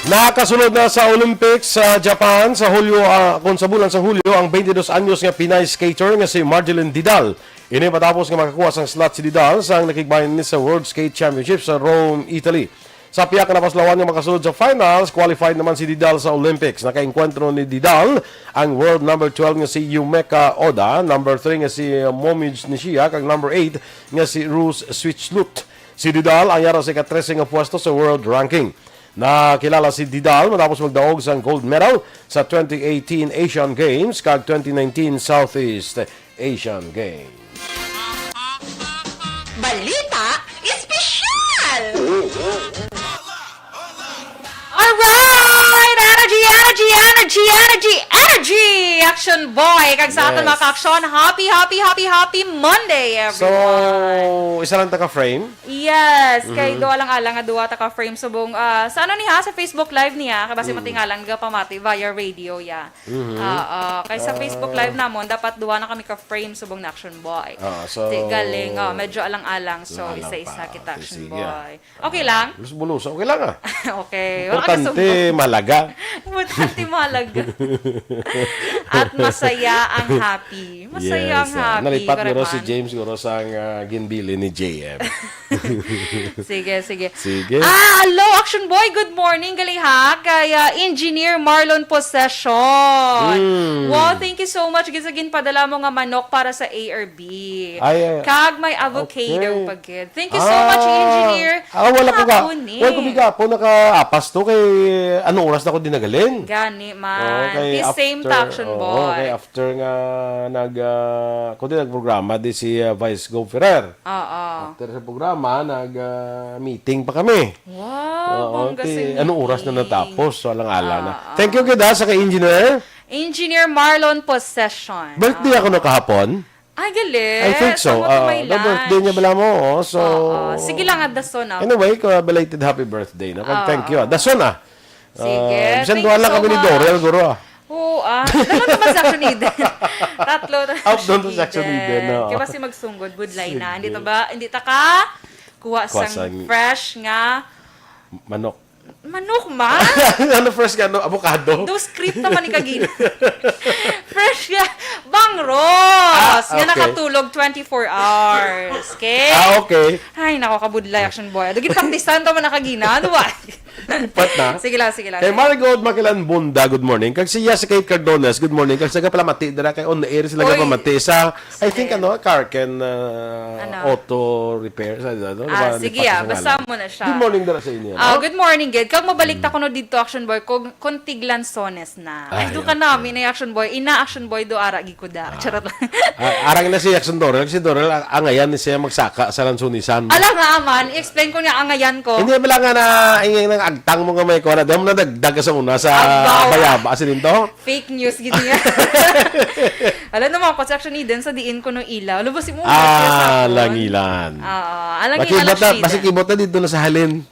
Nakasulod na sa Olympics sa Japan sa Hulyo, ah, kung sa bulan sa Hulyo, ang twenty-two anyos nga Pinay skater nga si Marjeline Didal. Ini matapos nga makakuha sang slot si Didal sang nakigbahin sa World Skate Championship sa Rome, Italy. Sa pihak nga napaslawan nga makasulod sa finals, qualified naman si Didal sa Olympics. Nakaengkwentro ni Didal ang world number twelve nga si Yumeka Oda, number three nga si Momiji Nishia, kag number eight nga si Rus Switchlut. Si Didal ang yara sa ika-trese nga pwesto sa world ranking. Nakilala si Didal matapos magdaog sang gold medal sa twenty eighteen Asian Games kag twenty nineteen Southeast Asian Games. Balita Espesyal! Alright! Energy, energy, energy, energy, energy! Action Boy! Kag sa aton, yes, mga ka-action, happy, happy, happy, happy Monday, everyone! So, isa lang ta ka frame? Yes, kay, mhm, duha lang ala nga duha ta ka frame subong, ah, sa ano ni ha, sa Facebook Live niya, kay basi, mm, matingala nga pamati via radio ya. Mhm. Oo, kay sa Facebook, ah, Live namon dapat duha na kami ka frame subong na Action Boy. Ah, so, ti galing, oh, medyo alang-alang, so alang-alang isa-isa pa. Kita, okay, Action, sige, ah. Boy. Okay lang? Bulos-bulos, okay lang, ah. Okay. Wala ka. Importante, sumbong. Mahalaga. Importante, mahalaga. At masaya ang happy. Masaya, yes, ang, ah, happy, nalipat guro si James, guro sang, ah, ginbilin ni J M. Sige, sige. Sige. Ah, hello, Action Boy. Good morning, gali ha. Kay, ah, Engineer Marlon Possession. Mm. Wow, thank you so much gid sa ginpadala mo nga manok para sa A R B. Ay, ay, kag may avocado, okay, pa gid. Thank you so much, ah, Engineer. Ah, wala ko ga-, hapon ni, wala ko gihapon nakaapas to kay ano oras na ko dinagalin. Gani man. Oo, kay the same after, ta, Action, oo, Boy. Kay after nga nag, ah, kundi nagprograma di si, ah, Vice Gov Ferrer. Oo. After sa programa, nag, ah, meeting pa kami. Wow, oo, bongga ti, si ano oras na meeting natapos? So, alang-ala na. Oo. Thank you gid, ha, sa kay Engineer. Engineer Marlon Possession. Birthday, oo, ako no kahapon. Ay, gali. I think so. Tama, oo, may lunch. Birthday niya bala mo, oh. So, oo. Sige lang, ah, dason, ah. Anyway, ko, belated happy birthday, no? Kag, oo, thank you, ah. Dason, ah. Sige. Ah, bisan thank you so much. Duha lang kami ni Dorel, guro, ah. Oo, ah. Tatlo naman sa Action Eden. Tatlo na. Out doon sa Action Eden, no? Kaya basi magsunggod, budlay na. Sige. Hindi ta ba, hindi ta ka kuha sang fresh nga manok. Manok man? Ano, fresh nga, no? Avocado? Daw script naman ni kagina. Fresh nga. Bangros! Ah, Nga okay. Nakatulog twenty-four hours. Okay? Ah, okay. Ay, nako, kabudlay, Action Boy. Ado, ginpraktisan to man nakagina. Ano ba? Pat na. Sige lang, sige lang. Kay Marigold Makilan Bunda, good morning. Kag si Yas Kate Cardones, good morning. Kag sa nagapalamati dira kay on the air sila Oy. Nagapamati sa, I think, Sige. Ano, Karken, uh, Ano? Auto Repair. Sa, ano, Ah, diba, sige, nagpakita ah. Sa Basa ngalan. Mo na siya. Good morning dira sa inyo, Ah, no? Good morning, gid. Kag mabalik ta Mm. kuno didto, Action Boy, kung, kung tiglansones na. Ay, Ay, doon ka okay. Namin ay Action Boy. Ina Action Boy, do ara gid ko da. Ah. Charot lang. Ah, arang na si Action Dorel. Si Dorel, ang, angayan ni siya magsaka sa lansonisan. Ala nga man, i-explain ko nga angayan ko. Hindi, wala nga na, ingay nang agtang mo nga may kuha na. Dahil mo na dagdag ka sa una sa Abaw. Bayaba, si Lindo. Fake news gid niya. Alam mo, mga Construction Eden sa diin ko no ila. Lubos mo Ah, sa Langilan. Oo, alang Makibot ilan na, siya. Basi kibot na dito na sa halin.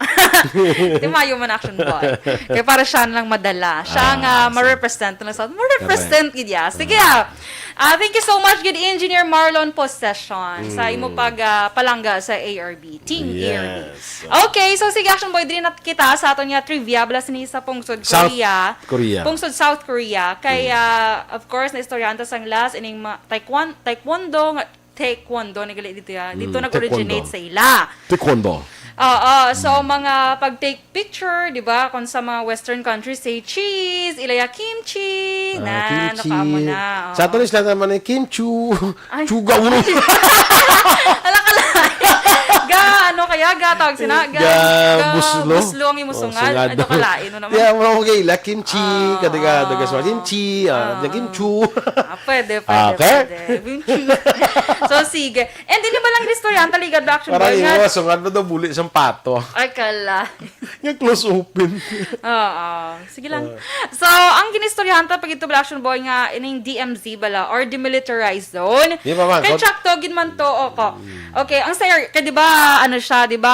Timayo man Action Boy. Kaya para siya lang madala. Siya Ah, nga so ma-represent na sa, ma-represent Correct. Gid ya. Sige, ah. Ah, thank you so much, good Engineer Marlon Possession, sa imo Mm. pag, ah, palangga sa A R B. Team A R B. Yes. Okay, so sige, Action Boy, diri na kita sa aton nga trivia, bala sini sa pungsod South Korea. Korea. Pungsod South Korea. Kay, Mm. ah, of course, naistoryahan ta sang last, ining ma-, taekwon-, taekwondo, nga, taekwondo, nagali dito, ya. Dito Mm, nag-originate taekwondo. Sa ila. Taekwondo. Oo, so, Mm. mga pag-take picture, di ba? Kung sa mga Western countries, say cheese, ilaya kimchi. Ah, Na, kimchi. Nakaamo na, oo. Sa aton, isla naman ay kimchu. Ay. Chuga, uno. Ala ka lang. Ga, ano kaya? Ga, tawag sina? Ga, Ga, ga, buslo. Buslo ang imo Oh, sungad. Sungad. Ano ka lain, no naman? Yeah, mga okay, la kimchi, Ah, kada, kada, ah. Gaswa, kimchi, ah, Ah. Kimchu. Ah, pwede, pwede, Okay. Pwede. Kimchi. So, sige. And hindi ba lang istorya ang taligad ba, Action Parang Boy, yung nga mga sungad mo daw, buli siyang pato. Ay, kala. Yung close open. Oo. Sige lang. Ah. So, ang ginistoryahan ta pag ito bala, Action Boy, nga ining D M Z bala or demilitarized zone. Di ba, man? Kay Kot- Chuck to, gid man to, o, ko. Mm. Okay, ang sa air, kay di ba, ano siya, di ba,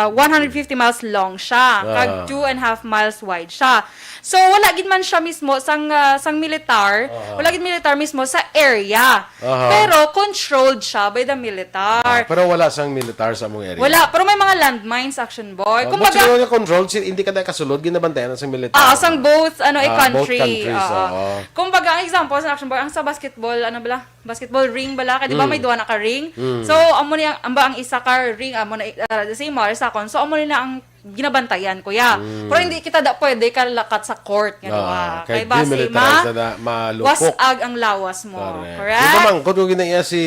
one hundred fifty miles long siya, kag Ah. two and a half miles wide siya. So, wala gid man siya mismo sang, ah, sang militar, Ah. Wala gid militar mismo sa area. Aha. Pero controlled siya by the militar. Ah, pero wala sang militar sa among area. Wala, pero may mga landmines, Action Boy. Ah, Kumbaga, but siguro nga controlled, si-, hindi ka na kasulod, ginabantayan na sang militar. Ah, sang both, ano, eh, Ah, both country. Countries, Oo. Oo. Kumbaga, ang example sa Action Boy, ang sa basketball, ano bala? Basketball ring bala, kay di ba Mm. May duha na ka ring? Mm. So, amo ni ang, ang ba ang isa ka ring, amo na, uh, the same or second. So, amo ni na ang ginabantayan, kuya. Mm. Pero hindi kita da pwede kalakat sa court, nga Ah, duha. Kay kay basi demilitarized ma-, na, na, malupok. Wasag ang lawas mo. Correct. Correct? Yung pamangkot ko ginaiya si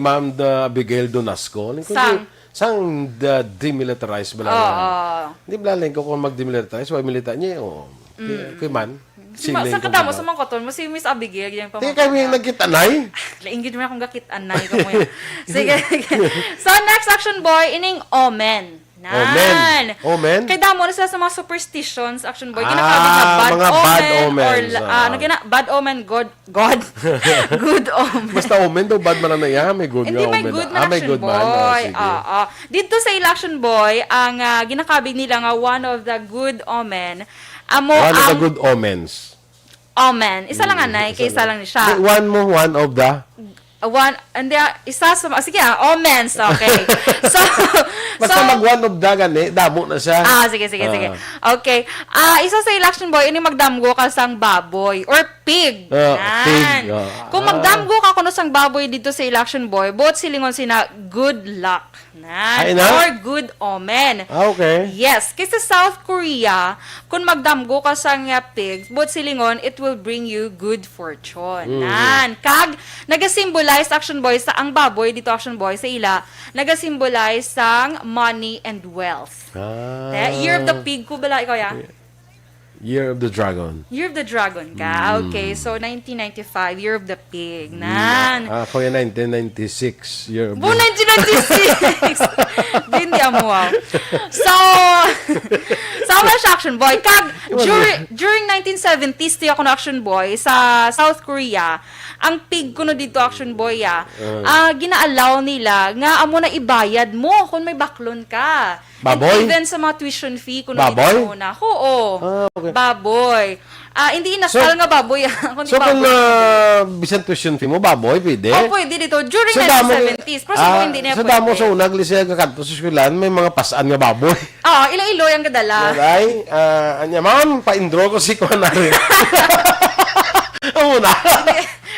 Ma'am da Abigail Donasco. Ano ko Sang? Di-, sang da demilitarized bala Oo. Na. Hindi bala lang ko kung mag-demilitarize, wag milita niya, oh. Mm. Kay man, Si ma-, siling sa ko katamo, ba? Sa mangkoton mo, si Miss Abigail, yung Di pamangkot kami niya. Nagkit-anay. Lainggit mo akong gakit-anay ko mo yun. Sige, sige. So, next, Action Boy, ining omen. Nan. Omen. Omen? Kay damo na sila sa mga superstitions, Action Boy. Ah, ginakabig na bad mga bad omen, omens, or la-, ah, ah. Ano gina-, bad omen, good, good, good omen. Basta omen daw, bad man na iya, may good Hindi, nga may omen. Good man, ah, may Action good man. Oh, Boy. Sige. Ah, ah. Dito sa ila, Action Boy, ang, ah, ginakabig nila nga one of the good omen, amo One of the ang good omens. Omen. Isa lang, Mm, anay, isa kay isa lang. Lang ni siya. Di, one mo, one of the Uh, one, hindi, ah, isa sa, ah, sige, ah, omens, okay. So, Basta so, mag one of the gani, damo na siya. Ah, sige, sige, sige. Ah. Okay. Ah, isa sa ila, Action Boy, ini magdamgo ka sang baboy or pig. Ah, Nan. Pig, ah. Kung Ah. Magdamgo ka kuno sang baboy dito sa ila, Action Boy, buot silingon sina, "Good luck." Nan. Ay, na? Or good omen. Ah, okay. Yes, kay sa South Korea, kung magdamgo ka sang, ah, pigs, buot silingon, it will bring you good fortune. Mm. Nan. Kag, nagasimbolize, Action Boy, sa ang baboy dito, Action Boy, sa ila, nagasimbolize sang money and wealth. Ah. Eh, year of the pig ko bala, ikaw, ya? Yeah. Year of the Dragon. Year of the Dragon ka. Mm. Okay, so nineteen ninety-five, Year of the Pig. Mm, Nan. Ah, ako yung nineteen ninety-six, Year of the Bo, nineteen ninety-six! Di, hindi amo, wow. So, sa mga Action Boy, kag Wala. During, during nineteen seventies, tiyo ako na Action Boy, sa South Korea, ang pig kuno dito, Action Boy, ah, Ah. Ah, gina-allow nila nga amo na ibayad mo kung may baklon ka. Baboy? And even sa mga tuition fee, kung Baboy? Una, oo. Ah, okay. Baboy. Ah, hindi inasal So, nga baboy, ah, kundi so kung baboy. Ah, bisan tuition fee mo, baboy, pwede? Oh, pwede dito. During So, damo nineteen seventies. Pero sa ah, hindi niya so, damo pwede. Sa una, gali siya kakadto sa eskwelahan, may mga pasan nga baboy. Ah, Iloilo yung kadala. Ay, ah, anya, ma'am, pa-enroll ko si Kuan Ari. Ang una. Hindi,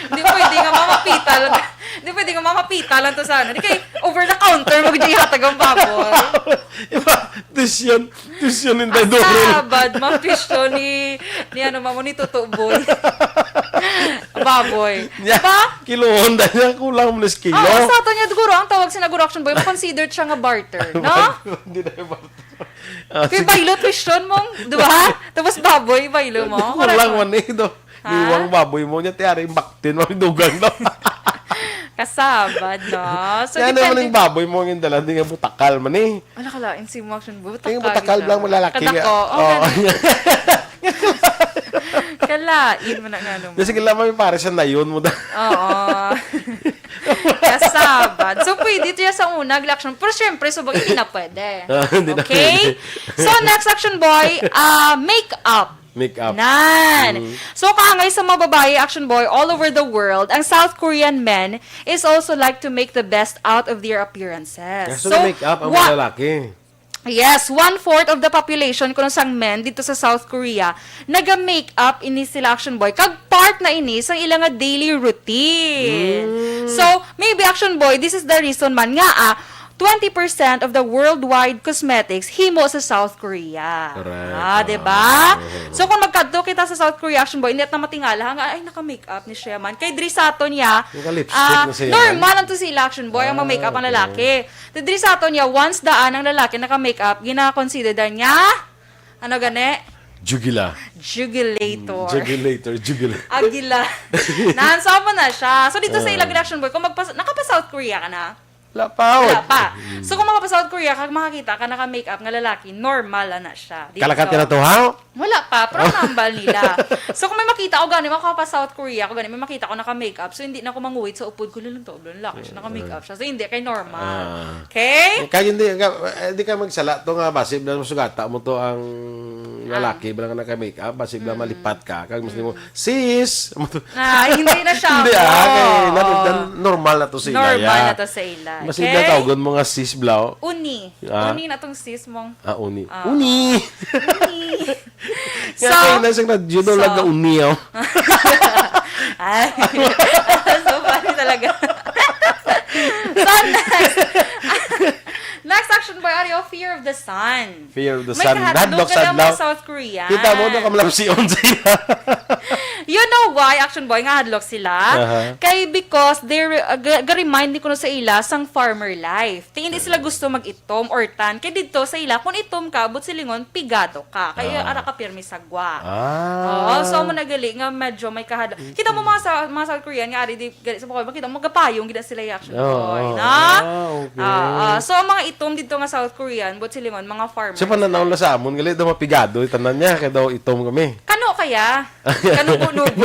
hindi pwede nga, ma'am, mapita lang. Hindi pwede nga, ma'am, mapita lang to sa ano. Di kay over the counter, mag-ihatag ang baboy. Iba, tuition, tuition in the Ang dorm. Sabad, ma'am, tuition ni, ni ano, ma'am, ni Tuto Boy. Baboy. Nya, Diba? Kilohon na niya, kulang mo na sa kilo. Oo, sa ato niya, guro, ang tawag sa guro, action boy, considered siya nga barter, no? Hindi na yung barter. Ah, Kay sige. Baylo, tuition mong, di ba? Tapos baboy, baylo mo. Kulang man eh, do. Ha? Niwang baboy mo niya, tiyari, baktin, madugang daw. Kasabad, no? So, Kaya naman depende. Yung baboy mo, yung dala, hindi nga butakal man eh. Wala ka lain, si mo action boy. Yung butakal lang, malalaki. Kadako. Oh, oh. Ganun. Kalain mo na nga naman. Sige lang, may pare sa nayon mo da. Oo. Kasabad. So, pwede ito yan sa una, action. Pero syempre, subag, hindi na pwede. Ah, hindi na Okay? Pwede. So, next action boy, uh, makeup. Makeup. Nan. Mm. So, kaangay sa mga babae, action boy, all over the world, ang South Korean men is also like to make the best out of their appearances. Yeah, so, so, makeup ang wa- mga lalaki. Yes, one-fourth of the population kuno sang men dito sa South Korea naga-makeup ini sila action boy. Kag part na ini sa ilang nga daily routine. Mm. So, maybe action boy, this is the reason man nga ah, twenty percent of the worldwide cosmetics himo sa South Korea. Correct. Ah, di ba? Ah, oo. So kung magkadto kita sa South Korea action boy, hindi ta matingala nga ay naka-makeup ni siya man. Kay diri sa aton niya, Naka-lipstick ah, na siya man. Normal lang to sa ila action boy ang Ah, mag-makeup ang okay. Lalaki. Diri sa aton niya, once daan ang lalaki naka-makeup, gina-consider da niya, ano gani? Jugila. Jugulator. Mm, jugulator, jugula. Agila. Nahansaw mo na siya. So, dito sa Ah. Ilag Reaction Boy, kung magpas- nakapa-South Korea ka na? Wala pa, oh. Wala pa. Mm. So, kung makapa-South Korea ka, makakita ka naka-makeup nga lalaki, normal na siya. Dito. Kalakat ka na to, ha? Wala pa, pero nambal nila. So, kung may makita ko gani, makapa-South Korea ko gani, may makita ko naka-makeup, so hindi na ako manguwit sa upod ko, "Lulong to, lulong laki siya, naka-makeup siya." So, hindi, kay normal. Ah. Okay? Eh, kaya hindi ka, eh, hindi ka magsala to nga, basi lang masugata mo to ang Ah. lalaki, bala nga naka-makeup, basi lang Mm. malipat ka. Kag mas Mm. mo, "Sis!" Mo to. Ah, hindi na siya Hindi, ako. ah, kay na-, Oo. na-, normal na to sa ila, Normal ya. Na to sa ila. Mas Okay? ila tawgon mo nga sis, blaw. Uni. Ah. Uni na tong sis mong Ah, uni. Ah. Uni! Uni! Kaya So, kayo na siyang radyo daw, so, nag-uni, oh. Ay. So funny talaga. So, next. Next action boy, are you fear of the sun? Fear of the May sun. Kahadlok Nahadlok ka sa lang adlaw. Mga South Korean. Kita mo, doon ka malapsion sa ila. You know why, action boy, nga hadlok sila? Aha. Kay because they re-, uh, ga-, ga-remind ni kuno sa ila sang farmer life. Ti hindi sila gusto mag-itom or tan. Kay didto sa ila, kung itom ka, but silingon, pigado ka. Kay Ah. ara ka pirmi sa gwa. Ah. Oo, so mo nagali nga medyo may kahadlok. Kita mo mga sa, mga South Korean nga ari di gali sa Bacolod, makita mo magapayong gid sila, action Oo, boy, oo. Na? Ah, okay. Ah, ah. So ang mga itom didto nga South Korean, but silingon, mga farmers. Sa pananaw na sa amon, gali daw mapigado, tanan niya, kay daw itom kami. Kano kaya? Kanubo-nubo.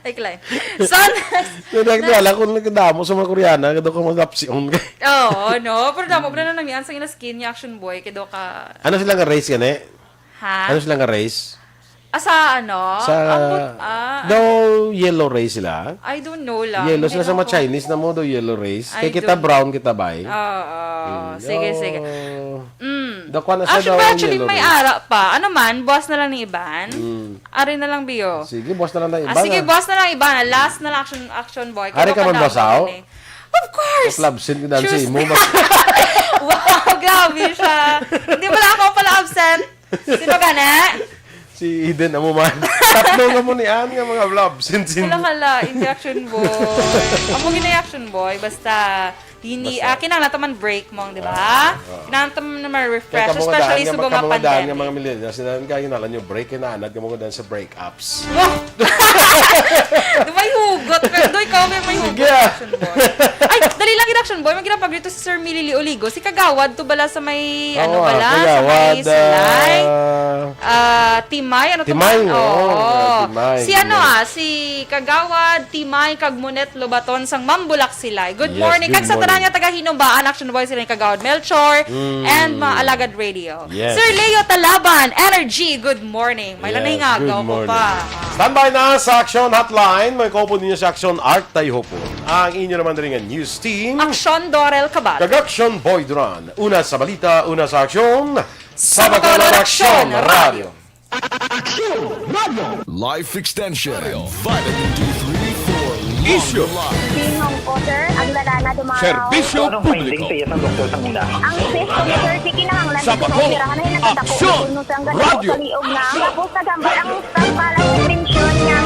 Ay, klay. So, next, Kaya next. Wala, kung nagdamo sa mga Koreana, kadto ka mag-option. Oo, no? Pero damo, pero na namian sa ina skin ni action boy, kay daw ka Ano sila nga race gani? Ha? Ano sila nga race? Ah, sa ano? Sa, Ambot, ah, daw yellow race sila? I don't know lang. Yellow sila Hindi sa mga ako Chinese na mo, daw yellow race. I Kay kita don't brown, kita bay. Oo, oo. Mm. Sige, sige. Oh. Mm. Daw kuha na siya Actually, daw actually, yellow may race. Ara pa. Ano man, buwas na lang ni Iban. Mm. Ari na lang, Bio. Sige, buwas na lang na Ah, Iban, sige, ah. Buwas na lang, Iban. Last na lang, action, action boy. Ari ka man, Kaya boss, aw? Ni. Of course! Mas love scene ko dahil sa Choose imo, na. Mas Wow, grabe siya. Hindi pala ako pala absent. Sino gani? Si Eden, amo man. Tatlo nga mo ni Ann nga mga love scene, scene. Wala ka la, hindi action boy. Amo gina action boy, basta Hindi, Basta ah, kinahanglan ta man break mo, di ba? Ah, oo. Kinahanglan ta man ma-refresh, Kaya kamo nga especially daan nga, subong nga kamo nga daan nga pandemic. Mga millennials, sila nga kinahanglan nyo break, kinahanglan kamo nga daan sa break-ups. Wow! Di ba yung hugot? Pero doy, ikaw may, may hugot, Sige, ah. Action boy. Ay, Dali lang, Action Boy. Magkita pa dito si Sir Milili Oligo. Si Kagawad to bala sa may, ano Oo, bala, sa Kagawad, may Silay. ah, Ah, Timay, ano to Timay, man? oo, Oo. Timay, Si ano Timay. ah, si Kagawad, Timay, kag Monet Lobaton sang Mambulak Silay. Good Yes, morning. good Kag sa tanan morning. nga taga Hinumbaan, Action Boy, sila ni Kagawad Melchor Mm. and mga Alagad Radio. Yes. Sir Leo Talaban, Energy, good morning. May Yes, lanay nga, good go ko morning. pa. Standby na sa Action Hotline. May kaupo ninyo sa Action Art Tayhopon. Ang inyo naman rin nga news team. Action Dorel Cabal. Kag Action Boy Duran. Una sa balita, una sa aksyon. Sa Sa Bacolod Bacolod Action Action Radio. Radio. Action Radio. Life Extension. Vitamin D three for Isyo. Long life. Sinong po, sir? Ang lalana dumaraw. Serbisyo Anong finding publiko. sa iyang doktor sa una? Ang cyst ko, sir, si kinahanglan Sa ko Bacolod, operahan ay nakadako Action ko, sir, ang ganito Radio. sa liog na. Tapos nagambal ang tambal ang retention niya.